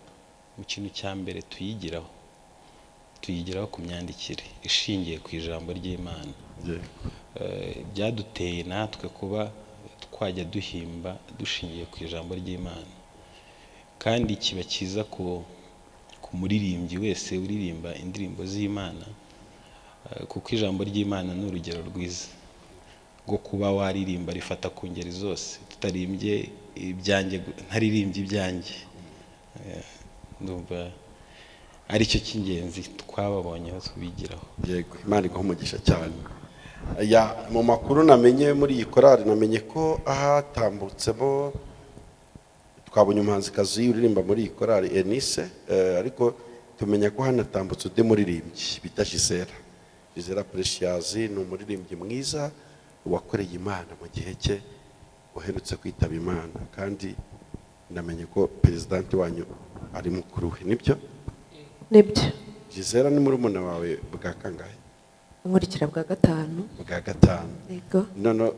mu kintu cya mbere tuyigiraho ku myandikire ishingiye ku ijambo ry'Imana. Byaduteye natwe kuba twajya duhimba dushingiye ku ijambo ry'Imana, kandi kiba cyiza ku muririmbyi wese uririmba indirimbo z'Imana, kuko ijambo ry'Imana ni urugero rwiza rwo kuba waririmba, rifata ku ngeri zose, tutarimbye ibyanjye, ntaririmbye ibyanjye. Ndumva aricyo cy'ingenzi twababonyeho tubigiraho. Yego, Imana iguhe umugisha cyane. Ya, mu makuru namenye muri iyi korali, namenye ko ahatambutsemo twabonye umuhanzikazi uririmba muri iyi korali Enise, ariko tumenya ko hanatambutse undi muririmbyi bita Gisela. Gisela Precious ni umuririmbyi mwiza wakoreye Imana mu gihe cye, uherutse kwitaba Imana, kandi namenye ko president wanyu ari mukuru we, nibyo? Nibyo. Gisela ni murumuna wawe bwa kangahe? Nkurikira bwa gatanu. Bwa gatanu. Yego. None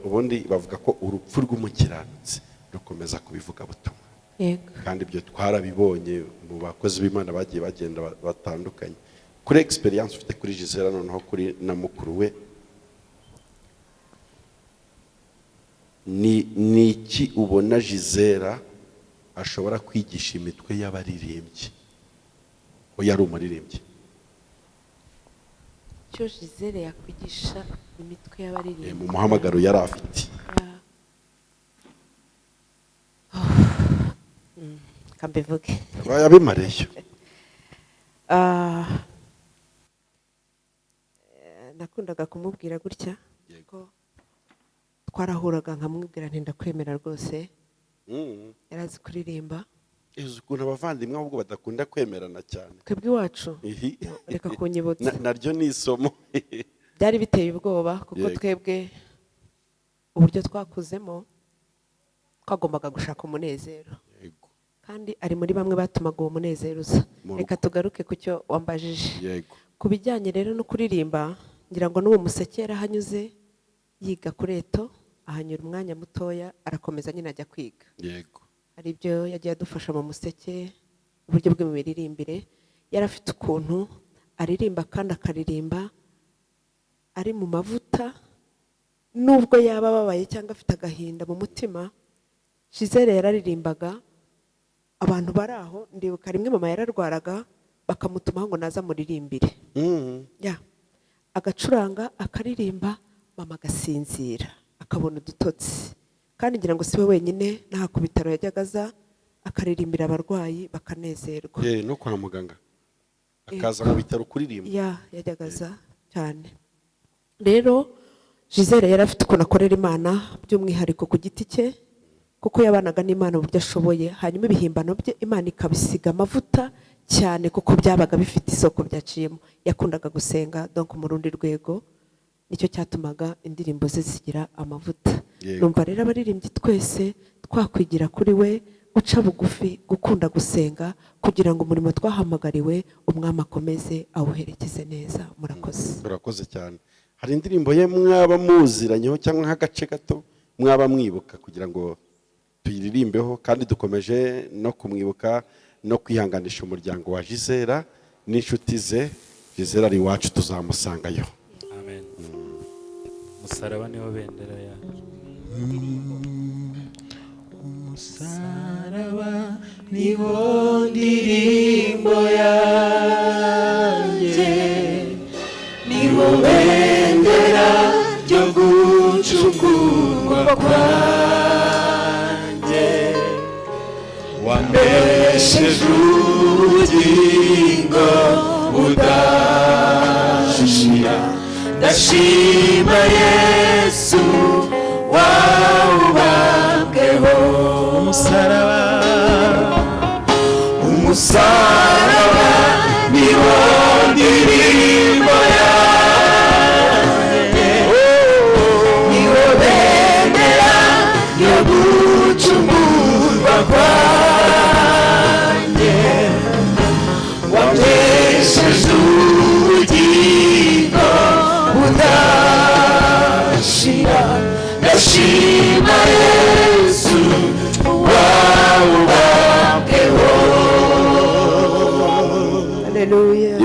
ubundi bavuga ko urupfu rw'umukiranutsi rukomeza kubivuga butumwa. Yego. Kandi ibyo twarabibonye mu bakozi b'Imana bagiye bagenda batandukanye. Kuri experience ufite kuri Gisela noneho kuri na mukuru we, ni iki ubona Gisela ashobora kwigisha imitwe y'abaririmbyi? Ko yari umuririmbyi. Icyo Gisele yakwigisha imitwe y'abaririmbyi mu muhamagaro yari afite. Kambivuge. Yabimareyo. Nakundaga kumubwira gutya ko twarahuraga nkamubwira nti ndakwemera rwose. Yarazi kuririmba. Uzi ukuntu abavandimwe ahubwo badakunda kwemerana cyane. Twebwe iwacu reka kunyibutsa. Naryo ni isomo. Byari biteye ubwoba kuko twebwe uburyo twakuzemo twagombaga gushaka umunezero. Kandi ari muri bamwe batumaga uwo munezero uza. Reka tugaruke ku cyo wambajije. Yego. Ku bijyanye rero no kuririmba, ngira ngo n'uwo museke yarahanyuze yiga kuri eto, ahanyura umwanya mutoya arakomeza nyine ajya kwiga. Yego. Hari ibyo yagiye adufasha mu museke, uburyo bw'imiririmbire, yari afite ukuntu aririmba kandi akaririmba ari mu mavuta, nubwo yaba ababaye cyangwa afite agahinda mu mutima. Gisele yararirimbaga abantu bari aho, ndibuka rimwe mama yararwaraga bakamutumaho ngo naza muririmbire. Ya, agacuranga akaririmba, mama agasinzira akabona udutotsi. Kandi ngira ngo si we wenyine, n'aha ku bitaro yajyaga aza akaririmbira abarwayi bakanezerwa. No kwa muganga akaza mu bitaro kuririmba. Ya, yajyaga aza cyane. Rero Gisele yari afite ukuntu akorera Imana by'umwihariko ku giti cye, kuko yabanaga n'Imana uburyo ashoboye, hanyuma ibihimbano bye Imana ikabisiga amavuta cyane kuko byabaga bifite isoko byaciyemo. Yakundaga gusenga, donc mu rundi rwego nicyo cyatumaga indirimbo ze zigira amavuta. Numva rero abaririmbyi twese twakwigira kuri we guca bugufi, gukunda gusenga, kugira ngo umurimo twahamagariwe umwami akomeze awuherekeze neza. Murakoze. Murakoze cyane. Hari indirimbo ye mwaba muziranyeho cyangwa nk'agace gato mwaba mwibuka kugira ngo tuyiririmbeho, kandi dukomeje no kumwibuka no kwihanganisha umuryango wa Gisela n'inshuti ze. Gisela ari iwacu, tuzamusangayo. Amen. Musaraba niwo bendera yacu. Umusaraba niwo ndirimbo yanjye, niwo bendera ryo gucungurwa kwanjye, wambesheje ubugingo budashira. Ndashima Yesu wawubambweho. Umusaraba, umusaraba niwo ndirimbo yanjye, niwo bendera yo gucungurwa kwanjye, wambesheje ubugingo budashira. Ndashima Yesu wawubambweho.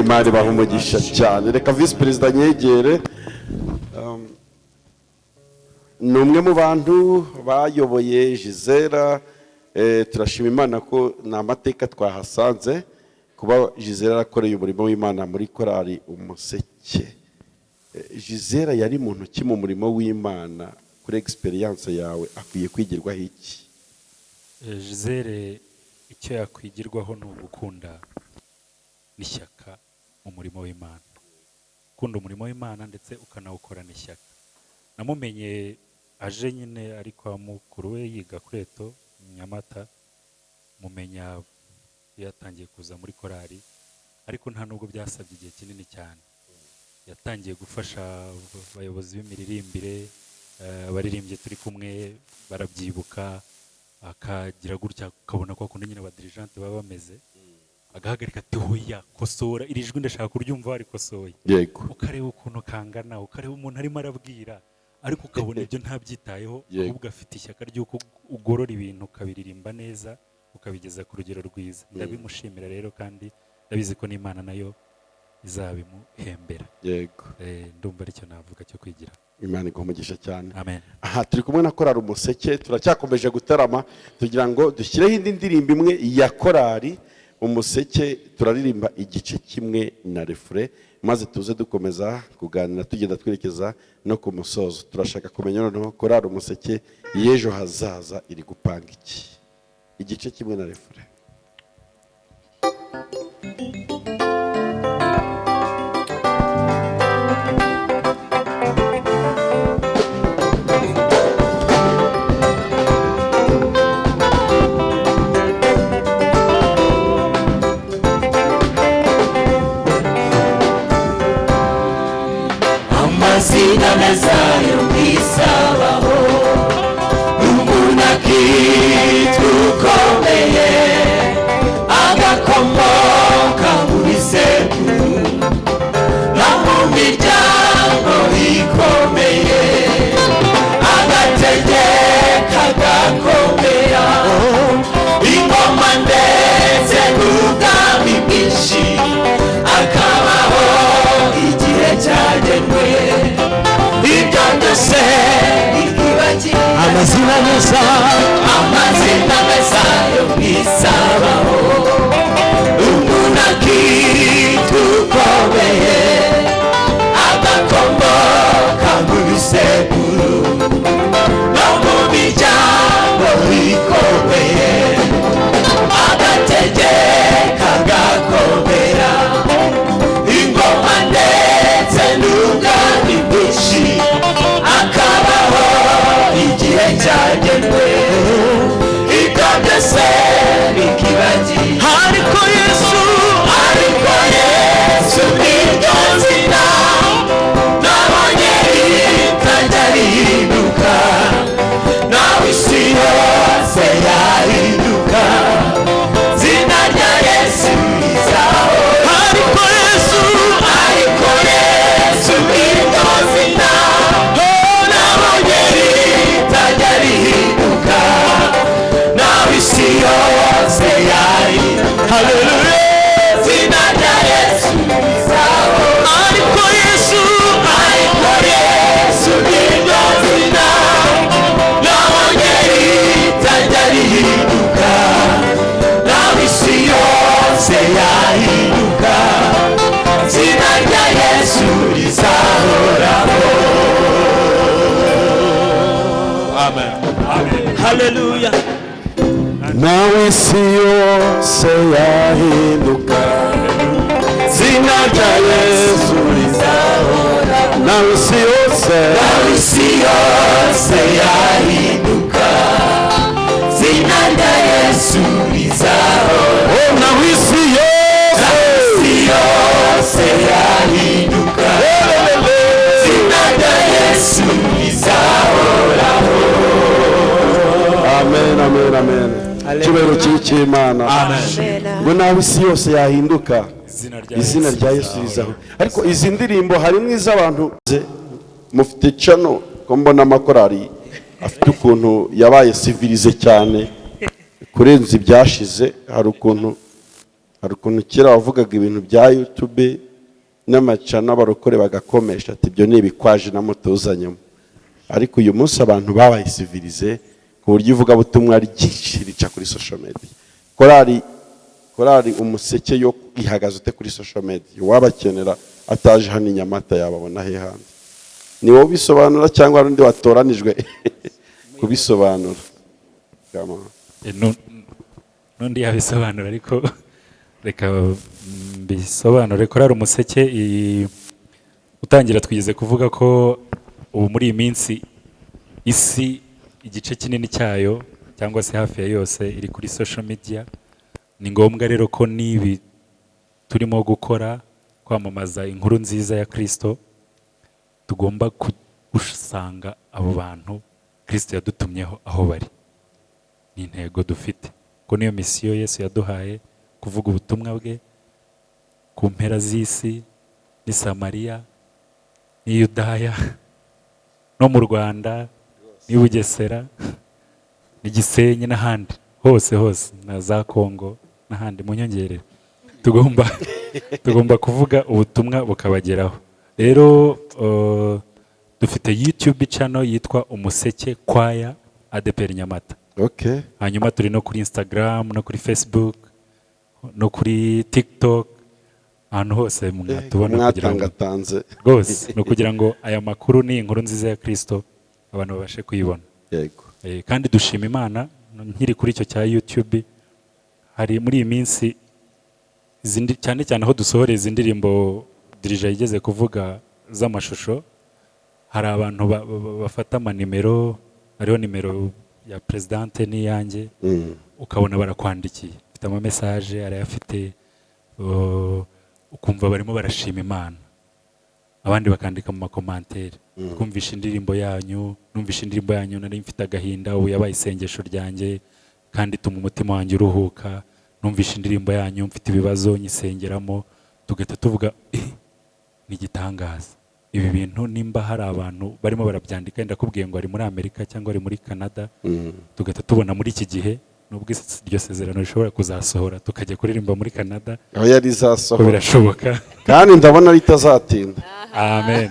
Imana ibaha umugisha cyane. Reka visi perezida nyegere. Ni umwe mu bantu bayoboye Gisela. Turashima Imana ko ni amateka twahasanze kuba Gisela yarakoreye umurimo w'Imana muri korali Umuseke. Gisela yari muntu ki mu murimo w'Imana? Kuri experience yawe akwiye kwigirwaho iki? Gisele icyo yakwigirwaho ni ugukunda n'ishyaka mu murimo w'Imana, gukunda umurimo w'Imana ndetse ukanawukorana ishyaka. Namumenye aje nyine ari kwa mukuru we yiga kuri Eto Nyamata, mumenya yatangiye kuza muri korali, ariko nta nubwo byasabye igihe kinini cyane. Yatangiye gufasha abayobozi b'imiririmbire, abaririmbyi turi kumwe barabyibuka, akagira gutya ukabona ko akunda nyine abadirijante baba bameze, agahagarika ati hoya kosora iri jwi ndashaka kuryumva warikosoye. Yego. Ukareba ukuntu kangana, ukareba umuntu arimo arabwira, ariko ukabona ibyo ntabyitayeho, ahubwo afite ishyaka ry'uko ugorora ibintu ukabiririmba neza ukabigeza ku rugero rwiza. Ndabimushimira rero, kandi ndabizi ko n'Imana nayo izabimuhembera. Yego. Ndumva aricyo navuga cyo kwigira. Imana iguhe umugisha cyane. Amen. Aha turi kumwe na korali Umuseke, turacyakomeje gutarama tugira ngo dushyireho indi ndirimbo imwe ya korali Umuseke, turaririmba igice kimwe na refure, maze tuze dukomeza kuganira tugenda twerekeza no ku musozo. Turashaka kumenya noneho korali Umuseke y'ejo hazaza iri gupanga iki. Igice kimwe na refure. Amazina meza yo mwisabaho, umuntu akitwa ukomeye, agakomoka mu bisekuru no mu miryango ikomeye, agategeka agakomera ingoma ndetse n'ubwami bwinshi, akabaho igihe cyagenwe. Ibyo byose amazina meza, amazina meza yo mwisabaho, umuntu akitwa ukomeye, agakomoka mu bisekuru no mu miryango ikomeye, agategeka agakomera ingoma ndetse n'ubwami bwinshi, akabaho igihe cyagenwe. Ibyo byose bikibagiye, ariko Yesu, ariko Yesu niryo zina nabonye ritajya rihinduka, nawe isi yose yahinduka, zina rya Yesu rizahora. Ariko Yesu, ariko Yesu niryo zina nabonye ritajya rihinduka, nawe isi yose yahinduka. Haleluya. Zina rya Yesu rizahora. Ariko Yesu, ariko Yesu niryo zina nabonye ritajya rihinduka, nawe isi yose yahinduka, zina rya Yesu rizahoraho. Amen. Haleluya. Nawe isi yose yahinduka, zina rya Yesu rizahoraho. Nawe isi yose, nawe isi yose yahinduka, zina rya Yesu rizahoraho. Nawe isi yose, nawe isi yose yahinduka, zina rya Yesu rizahoraho. Amen, amen, amen. Icyubahiro cy'Imana. Ngo nawe isi yose yahinduka, izina rya Yesu rizaho. Ariko izi ndirimbo harimo iz'abantu mufite cano, ko mbona amakorali afite ukuntu yabaye civilize cyane kurenza ibyashize. Hari ukuntu Hari ukuntu kera wavugaga ibintu bya YouTube n'amaca n'abarokore bagakomesha ati ibyo ni ibikwaje namutuzanyemo, ariko uyu munsi abantu babaye civilisé ku buryo ivugabutumwa ryinshi rica kuri social media. Korali Umuseke yo ihagaze ute kuri social media? Wabakenera ataje hano i Nyamata yababona he handi? Ni wowe ubisobanura cyangwa hari undi watoranijwe kubisobanura? Come on. N'undi yabisobanura, ariko reka mbisobanure. Korali Umuseke utangira twigeze kuvuga ko ubu muri iyi minsi isi igice kinini cyayo cyangwa se hafi ya yose iri kuri social media. Ni ngombwa rero ko n'ibi turimo gukora, kwamamaza inkuru nziza ya Kristo, tugomba gusanga abo bantu Kristo yadutumyeho aho bari. Ni intego dufite ko niyo misiyo Yesu yaduhaye, kuvuga ubutumwa bwe ku mpera z'isi, n'i Samariya, n'i Yudaya, no mu Rwanda, n'i Bugesera, n'i Gisenyi n'ahandi hose hose, na za Kongo n'ahandi mu nyongerere. Tugomba kuvuga ubutumwa bukabageraho. Rero dufite YouTube channel yitwa Umuseke Kwaya ADEPR Nyamata. Hanyuma turi no kuri Instagram, no kuri Facebook, no kuri TikTok, ahantu hose mwatubona kugira ngo Mwatangatanze. Rwose ni ukugira ngo aya makuru ni inkuru nziza ya Kristo abantu babashe kuyibona. Kandi dushima Imana. Nkiri kuri icyo cya YouTube, hari muri iyi minsi izindi, cyane cyane aho dusohoreza izi ndirimbo dirija yigeze kuvuga z'amashusho, hari abantu bafata amanimero, hariho nimero ya présidente n'iyanjye, ukabona barakwandikiye, ufite ama message arayafite, ukumva barimo barashima Imana, abandi bakandika mu ma commentaire: "Twumvishe indirimbo yanyu, numvishe indirimbo yanyu, nari mfite agahinda, ubu yabaye isengesho ryanjye kandi ituma umutima wanjye uruhuka. Numvishe indirimbo yanyu mfite ibibazo, nyisengeramo." Tugahita tuvuga: "Eh, ni igitangaza." Ibi bintu nimba hari abantu barimo barabyandika, ndakubwiye ngo ari muri Amerika cyangwa ari muri Canada, tugahita tubona muri iki gihe, nubwo iryo sezerano rishobora kuzasohora tukajya kuririmba muri Canada, Aho yari izasohora. ko birashoboka. Kandi ndabona ritazatinda. Amen.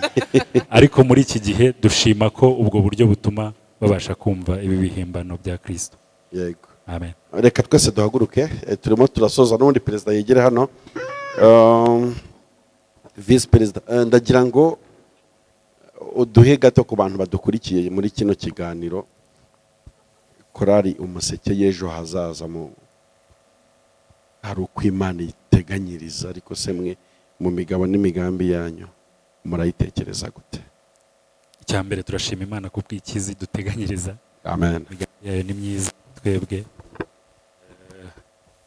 Ariko muri iki gihe dushima ko ubwo buryo butuma babasha kumva ibi bihimbano bya Kristo. Amen. Reka twese duhaguruke, turimo turasoza n'ubundi. Perezida yegere hano, visi perezida, ndagira ngo uduhe gato ku bantu badukurikiye muri kino kiganiro. Korali Umuseke y'ejo hazaza, mu hari uko Imana iteganyiriza, ariko se mwe mu migabo n'imigambi yanyu murayitekereza gute? Icya mbere, turashima Imana ku bw'ikizi duteganyiriza. Amen. Imigambi yayo ni myiza twebwe.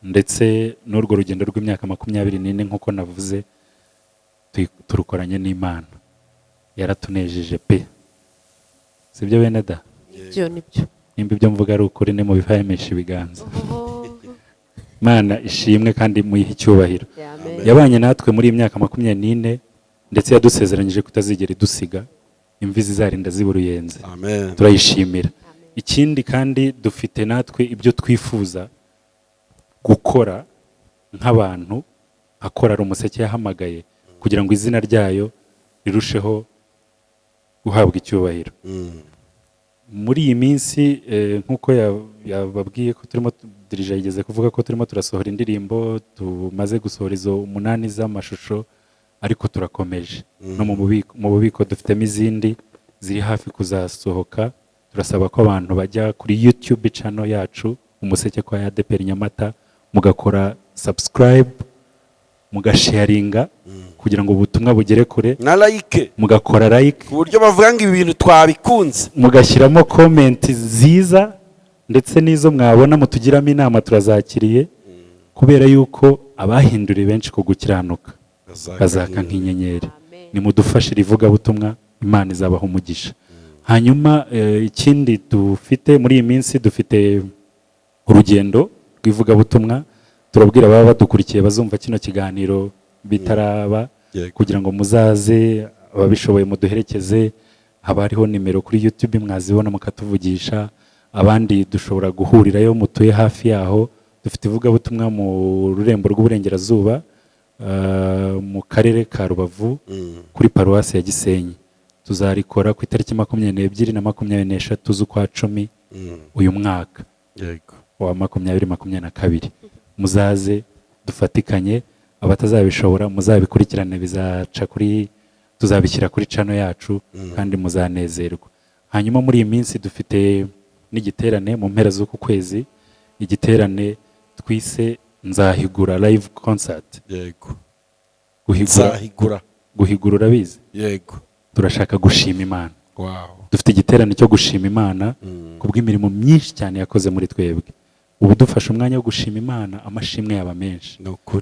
Ndetse n'urwo rugendo rw'imyaka 24, nk'uko navuze, turukoranye n'Imana, yaratunejeje pe. Sibyo bene da? Ibyo nibyo. Nimba ibyo mvuga ari ukuri, ni mu bihamisha ibiganza. Imana ishimwe kandi muyihe icyubahiro. Amen. Yabanye natwe muri iyi myaka 24, ndetse yadusezeranyije kutazigera idusiga, imvi zizarinda ziba uruyenzi. Amen. Turayishimira. Ikindi kandi, dufite natwe ibyo twifuza gukora nk'abantu, nka korali Umuseke yahamagaye kugira ngo izina ryayo rirusheho guhabwa icyubahiro. Muri iyi minsi, nk'uko yababwiye ko turimo, dirija yigeze kuvuga ko turimo turasohora indirimbo, tumaze gusohora izo 8 z'amashusho, ariko turakomeje no mu bubiko dufitemo izindi ziri hafi kuzasohoka. Turasaba ko abantu bajya kuri YouTube channel yacu Umuseke kwa ADEPR Nyamata, mugakora subscribe, mugasharinga kugira ngo ubutumwa bugere kure, na like, mugakora like, ku buryo bavuga ngo ibi bintu twabikunze, mugashyiramo comment nziza, ndetse n'izo mwabona mutugiramo inama turazakiriye, kubera yuko abahinduriye benshi ku gukiranuka bazaka bazaka nk'inyenyeri. Nimudufashire ivugabutumwa, Imana izabaha umugisha. Hanyuma ikindi dufite muri iyi minsi, dufite urugendo rw'ivugabutumwa. Turabwira ababa badukurikiye bazumva kino kiganiro bitaraba, kugira ngo muzaze, ababishoboye muduherekeze. Haba hariho nimero kuri YouTube, mwazibona mukatuvugisha. Abandi dushobora guhurirayo mutuye hafi yaho. Dufite ivugabutumwa mu rurembo rw'uburengerazuba, mu karere ka Rubavu, kuri paruwasi ya Gisenyi. Tuzarikora ku itariki 22 na 23 z'ukwa 10 uyu mwaka wa 2022. Muzaze dufatikanye, abatazabishobora muzabikurikirane, bizaca kuri, tuzabishyira kuri channel yacu, kandi muzanezerwa. Hanyuma muri iyi minsi dufite n'igiterane mu mpera z'uku kwezi, igiterane twise Nzahigura live concert. Yego. Guhigura. Nzahigura. Guhigura urabizi? Yego. Turashaka gushima Imana. Wow. Dufite igiterane cyo gushima Imana kubw'imirimo myinshi cyane yakoze muri twebwe. Ubu dufashe umwanya wo gushima Imana, amashimwe yaba menshi.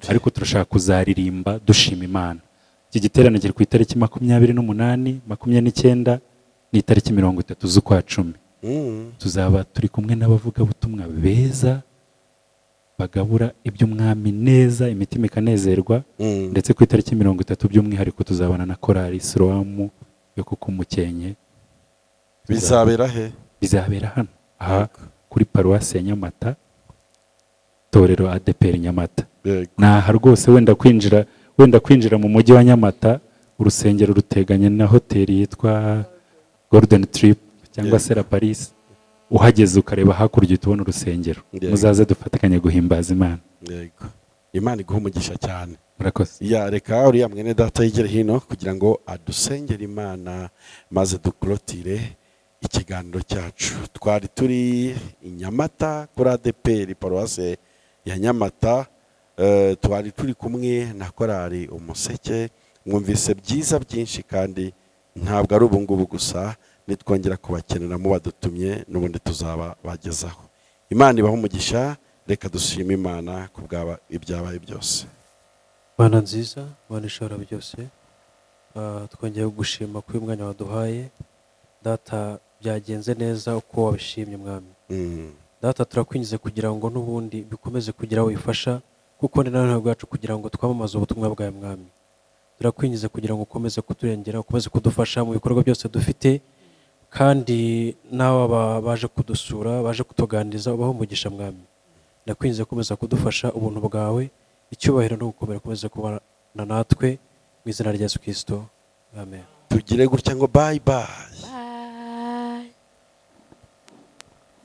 Ariko turashaka kuzaririmba dushima Imana. Iki giterane kiri ku itariki 28, 29 n'itariki 30 z'ukwa 10. Tuzaba turi kumwe n'abavugabutumwa beza bagabura iby'umwami neza, imitima ikanezerwa. Ndetse ku itariki 30 by'umwihariko tuzabana na korali Siloamu yo Kukumukenke. Bizabera he? Bizabera hano aha kuri paruwasi ya Nyamata, torero ADPR Nyamata. Naha rwose wenda kwinjira mu mujyi wa Nyamata, urusengero ruteganye na hoteli yitwa Golden Trip cyangwa se La Paris. Uhageze ukareba hakurya uhita ubona urusengero. Muzaze dufatikanye guhimbaza Imana. Yego. Imana iguhe umugisha cyane. Murakoze. Ya, reka uriya mwene data yigere hino kugira ngo adusengere Imana maze dukorotire ikiganiro cyacu. Twari turi i Nyamata kuri ADPR paruwase ya Nyamata, twari turi kumwe na korali Umuseke. Mwumvise byiza byinshi kandi ntabwo ari ubu ngubu gusa, nitwongera kubakenera mubadutumye n'ubundi tuzaba bagezaho. Imana ibahe umugisha. Reka dushime Imana kubwaba ibyabaye byose. Mana nziza, Mana ishobora byose, twongeye kugushima kuri uyu mwanya waduhaye. Data, byagenze neza uko wabishimye Mwami. Data, turakwinjiza kugira ngo n'ubundi bikomeze kugira aho bifasha, kuko ni nawe bwacu kugira ngo twamamaze ubutumwa bwawe Mwami. Turakwinjiza kugira ngo ukomeze kuturengera, ukomeze kudufasha mu bikorwa byose dufite, kandi n'aba baje kudusura, baje kutuganiriza, ubahe umugisha Mwami. Ndakwinjiza gukomeza kudufasha ubuntu bwawe, icyubahiro no gukomera ukomeze kubana natwe mu izina rya Yesu Kristo. Amen. Tugire gutya ngo bye bye.